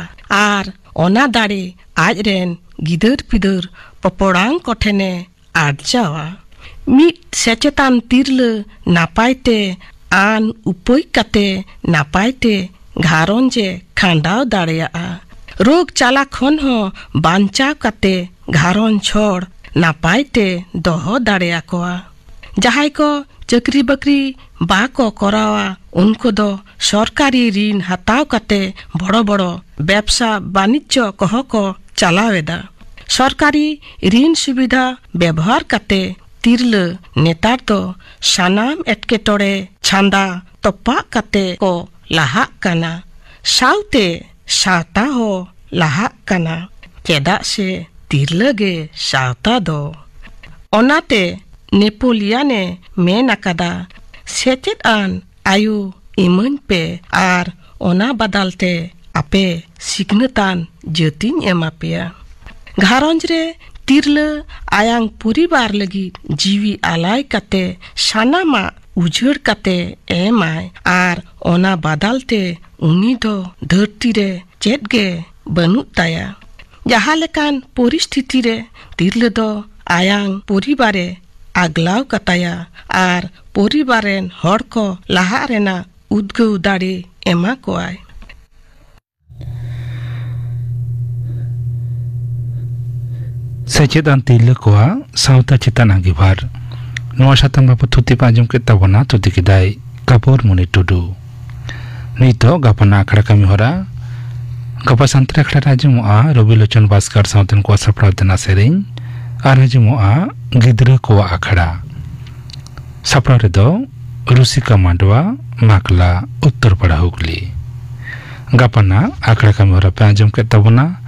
ᱟᱨ ᱚᱱᱟ ᱫᱟᱲᱮ ᱟᱡ ᱨᱮᱱ ᱜᱤᱫᱟᱹᱨ ᱯᱤᱫᱟᱹᱨ ᱯᱚᱯᱚᱲᱟᱝ ᱠᱚᱴᱷᱮᱱᱮ ᱟᱨᱡᱟᱣᱟ᱾ ᱢᱤᱫ ᱥᱮᱪᱮᱛᱟᱱ ᱛᱤᱨᱞᱟᱹ ᱱᱟᱯᱟᱭ ᱛᱮ ᱟᱱ ᱩᱯᱟᱹᱭ ᱠᱟᱛᱮ ᱱᱟᱯᱟᱭ ᱛᱮ ᱜᱷᱟᱨᱚᱸᱡᱽ ᱮ ᱠᱷᱟᱸᱰᱟᱣ ᱫᱟᱲᱮᱭᱟᱜᱼᱟ᱾ ᱨᱳᱜᱽ ᱪᱟᱞᱟ ᱠᱷᱚᱱ ᱦᱚᱸ ᱵᱟᱧᱪᱟᱣ ᱠᱟᱛᱮ ᱜᱷᱟᱨᱚᱸᱡᱽ ᱦᱚᱲ ᱱᱟᱯᱟᱭ ᱛᱮ ᱫᱚᱦᱚ ᱫᱟᱲᱮᱭᱟᱠᱚᱣᱟ᱾ ᱡᱟᱦᱟᱸᱭ ᱠᱚ ᱪᱟᱹᱠᱨᱤ ᱵᱟᱹᱠᱨᱤ ᱵᱟᱠᱚ ᱠᱚᱨᱟᱣᱟ, ᱩᱱᱠᱩ ᱫᱚ ᱥᱚᱨᱠᱟᱨᱤ ᱨᱤᱱ ᱦᱟᱛᱟᱣ ᱠᱟᱛᱮ ᱵᱚᱲᱚ ᱵᱚᱲᱚ ᱵᱮᱵᱥᱟ ᱵᱟᱱᱤᱡᱽᱡᱚ ᱠᱚᱦᱚᱸ ᱠᱚ ᱪᱟᱞᱟᱣ ᱮᱫᱟ᱾ ᱥᱚᱨᱠᱟᱨᱤ ᱨᱤᱱ ᱥᱩᱵᱤᱫᱷᱟ ᱵᱮᱵᱚᱦᱟᱨ ᱠᱟᱛᱮ ᱛᱤᱨᱞᱟᱹ ᱱᱮᱛᱟᱨ ᱫᱚ ᱥᱟᱱᱟᱢ ᱮᱴᱠᱮᱴᱚᱬᱮ ᱪᱷᱟᱸᱫᱟ ᱛᱚᱯᱟᱜ ᱠᱟᱛᱮ ᱠᱚ ᱞᱟᱦᱟᱜ ᱠᱟᱱᱟ᱾ ᱥᱟᱶᱛᱮ ᱥᱟᱶᱛᱟ ᱦᱚᱸ ᱞᱟᱦᱟᱜ ᱠᱟᱱᱟ, ᱪᱮᱫᱟᱜ ᱥᱮ ᱛᱤᱨᱞᱟᱹ ᱜᱮ ᱥᱟᱶᱛᱟ ᱫᱚ᱾ ᱚᱱᱟᱛᱮ ᱱᱮᱯᱳᱞᱤᱭᱟᱱ ᱮ ᱢᱮᱱ ᱟᱠᱟᱫᱟ, "ᱥᱮᱪᱮᱫ ᱟᱱ ᱟᱭᱳ ᱤᱢᱟᱹᱧ ᱯᱮ ᱟᱨ ᱚᱱᱟ ᱵᱟᱫᱟᱞ ᱛᱮ ᱟᱯᱮ ᱥᱤᱠᱷᱱᱟᱹᱛᱟᱱ ᱡᱟᱹᱛᱤᱧ ᱮᱢᱟ ᱯᱮᱭᱟ᱾" ᱜᱷᱟᱨᱚᱸᱡᱽ ᱨᱮ ᱛᱤᱨᱞᱟᱹ ᱟᱭᱟᱝ ᱯᱚᱨᱤᱵᱟᱨ ᱞᱟᱹᱜᱤᱫ ᱡᱤᱣᱤ ᱟᱞᱟᱭ ᱠᱟᱛᱮ ᱥᱟᱱᱟᱢᱟᱜ ᱩᱡᱟᱹᱲ ᱠᱟᱛᱮ ᱮᱢᱟᱭ ᱟᱨ ᱚᱱᱟ ᱵᱟᱫᱟᱞ ᱛᱮ ᱩᱱᱤ ᱫᱚ ᱫᱷᱟᱹᱨᱛᱤ ᱨᱮ ᱪᱮᱫ ᱜᱮ ᱵᱟᱹᱱᱩᱜ ᱛᱟᱭᱟ᱾ ᱡᱟᱦᱟᱸ ᱞᱮᱠᱟᱱ ᱯᱚᱨᱤᱥᱛᱷᱤᱛᱤ ᱨᱮ ᱛᱤᱨᱞᱟᱹ ᱫᱚ ᱟᱭᱟᱝ ᱯᱚᱨᱤᱵᱟᱨᱮ ᱟᱜᱽᱞᱟᱣ ᱠᱟᱛᱟᱭᱟ ᱟᱨ ᱯᱚᱨᱤᱵᱟᱨ ᱨᱮᱱ ᱦᱚᱲ ᱠᱚ ᱞᱟᱦᱟᱜ ᱨᱮᱱᱟᱜ ᱩᱫᱽᱜᱟᱹᱣ ᱫᱟᱲᱮ ᱮᱢᱟ ᱠᱚᱣᱟᱭ᱾ ᱥᱮᱪᱮᱫ ᱟᱱ ᱛᱤᱨᱞᱟᱹ ᱠᱚᱣᱟᱜ ᱥᱟᱶᱛᱟ ᱪᱮᱛᱟᱱ ᱟᱸᱜᱤᱵᱷᱟᱨ᱾ ᱱᱚᱣᱟ ᱥᱟᱛᱟᱢ ᱵᱟᱵᱚᱫ ᱛᱷᱩᱛᱤ ᱯᱮ ᱟᱸᱡᱚᱢ ᱠᱮᱫ ᱛᱟᱵᱚᱱᱟ, ᱛᱷᱩᱛᱤ ᱠᱮᱫᱟᱭ ᱠᱟᱯᱩᱨ ᱢᱩᱱᱤ ᱴᱩᱰᱩ᱾ ᱱᱤᱛᱚᱜ ᱜᱟᱯᱟᱱᱟᱜ ᱟᱠᱷᱲᱟ ᱠᱟᱹᱢᱤ ᱦᱚᱨᱟ᱾ ᱜᱟᱯᱟ ᱥᱟᱱᱛᱟᱲᱤ ᱟᱠᱷᱲᱟ ᱨᱮ ᱟᱸᱡᱚᱢᱚᱜᱼᱟ ᱨᱚᱵᱤ ᱞᱳᱪᱚᱱ ᱵᱟᱥᱠᱟᱨ ᱥᱟᱶᱛᱮᱱ ᱠᱚᱣᱟᱜ ᱥᱟᱯᱲᱟᱣ ᱛᱮᱱᱟᱜ ᱥᱮᱨᱮᱧ ᱟᱨ ᱟᱸᱡᱚᱢᱚᱜᱼᱟ ᱜᱤᱫᱽᱨᱟᱹ ᱠᱚᱣᱟᱜ ᱟᱠᱷᱲᱟ᱾ ᱥᱟᱯᱲᱟᱣ ᱨᱮᱫᱚ ᱨᱩᱥᱤᱠᱟ ᱢᱟᱰᱣᱟ, ᱢᱟᱠᱞᱟ, ᱩᱛᱛᱚᱨ ᱯᱟᱲᱟ, ᱦᱩᱜᱽᱞᱤ᱾ ᱜᱟᱯᱟᱱᱟᱜ ᱟᱠᱷᱲᱟ ᱠᱟᱹᱢᱤ ᱦᱚᱨᱟ ᱯᱮ ᱟᱸᱡᱚᱢ ᱠᱮᱫ ᱛᱟᱵᱚᱱᱟ᱾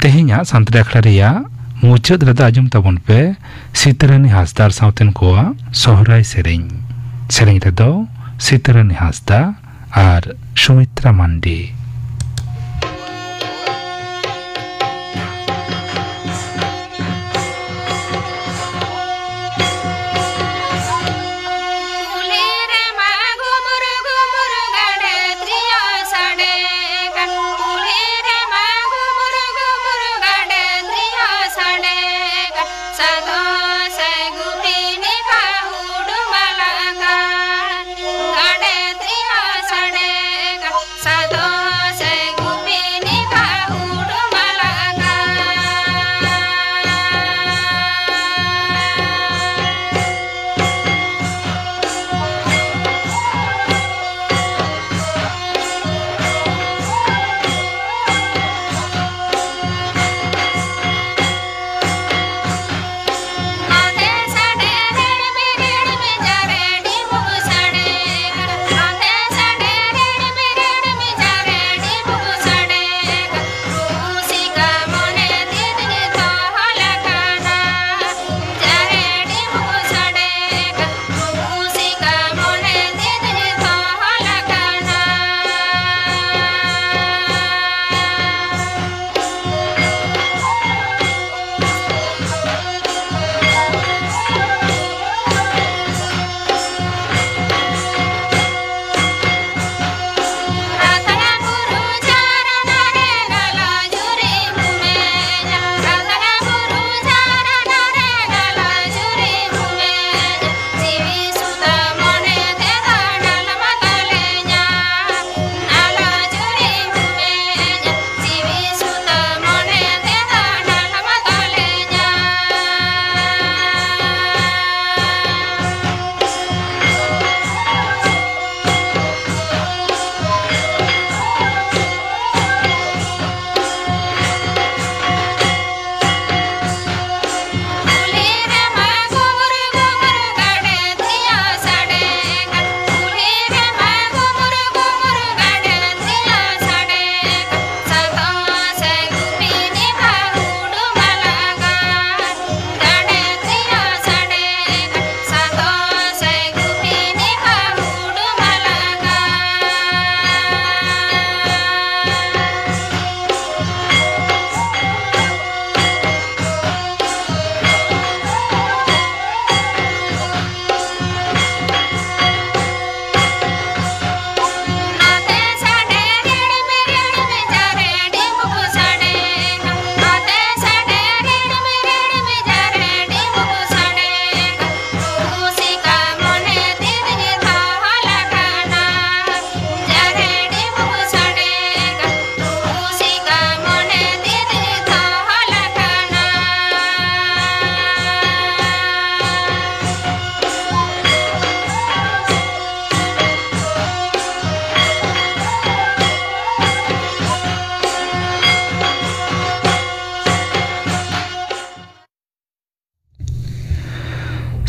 ᱛᱮᱦᱮᱧᱟᱜ ᱥᱟᱱᱛᱟᱲᱤ ᱟᱠᱷᱲᱟ ᱨᱮᱭᱟᱜ ᱢᱩᱪᱟᱹᱫ ᱨᱮᱫᱚ ᱟᱸᱡᱚᱢ ᱛᱟᱵᱚᱱ ᱯᱮ ᱥᱤᱛᱟᱹᱨᱟᱹᱱᱤ ᱦᱟᱸᱥᱫᱟ ᱟᱨ ᱥᱟᱶᱛᱮᱱ ᱠᱚᱣᱟᱜ ᱥᱚᱦᱨᱟᱭ ᱥᱮᱨᱮᱧ᱾ ᱥᱮᱨᱮᱧ ᱨᱮᱫᱚ ᱥᱤᱛᱟᱹᱨᱟᱹᱱᱤ ᱦᱟᱸᱥᱫᱟ ᱟᱨ ᱥᱩᱢᱤᱛᱨᱟ ᱢᱟᱱᱰᱤ᱾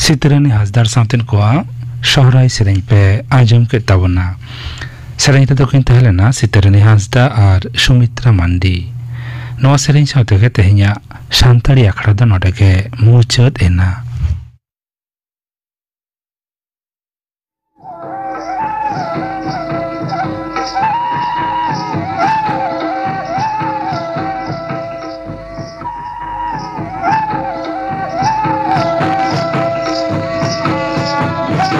ᱥᱤᱛᱟᱹᱨᱟᱹᱱᱤ ᱦᱟᱸᱥᱫᱟᱜ ᱥᱟᱶᱛᱮᱱ ᱠᱚᱣᱟᱜ ᱥᱚᱦᱨᱟᱭ ᱥᱮᱨᱮᱧ ᱯᱮ ᱟᱸᱡᱚᱢ ᱠᱮᱫ ᱛᱟᱵᱚᱱᱟ᱾ ᱥᱮᱨᱮᱧ ᱨᱮᱫᱚ ᱠᱤᱱ ᱛᱟᱦᱮᱸ ᱞᱮᱱᱟ ᱥᱤᱛᱟᱹᱨᱟᱹᱱᱤ ᱦᱟᱸᱥᱫᱟ ᱟᱨ ᱥᱩᱢᱤᱛᱨᱟ ᱢᱟᱱᱰᱤ᱾ ᱱᱚᱣᱟ ᱥᱮᱨᱮᱧ ᱥᱟᱶ ᱛᱮᱜᱮ ᱛᱮᱦᱮᱧᱟᱜ ᱥᱟᱱᱛᱟᱲᱤ ᱟᱠᱷᱲᱟ ᱫᱚ ᱱᱚᱰᱮ ᱜᱮ ᱢᱩᱪᱟᱹᱫ ᱮᱱᱟ᱾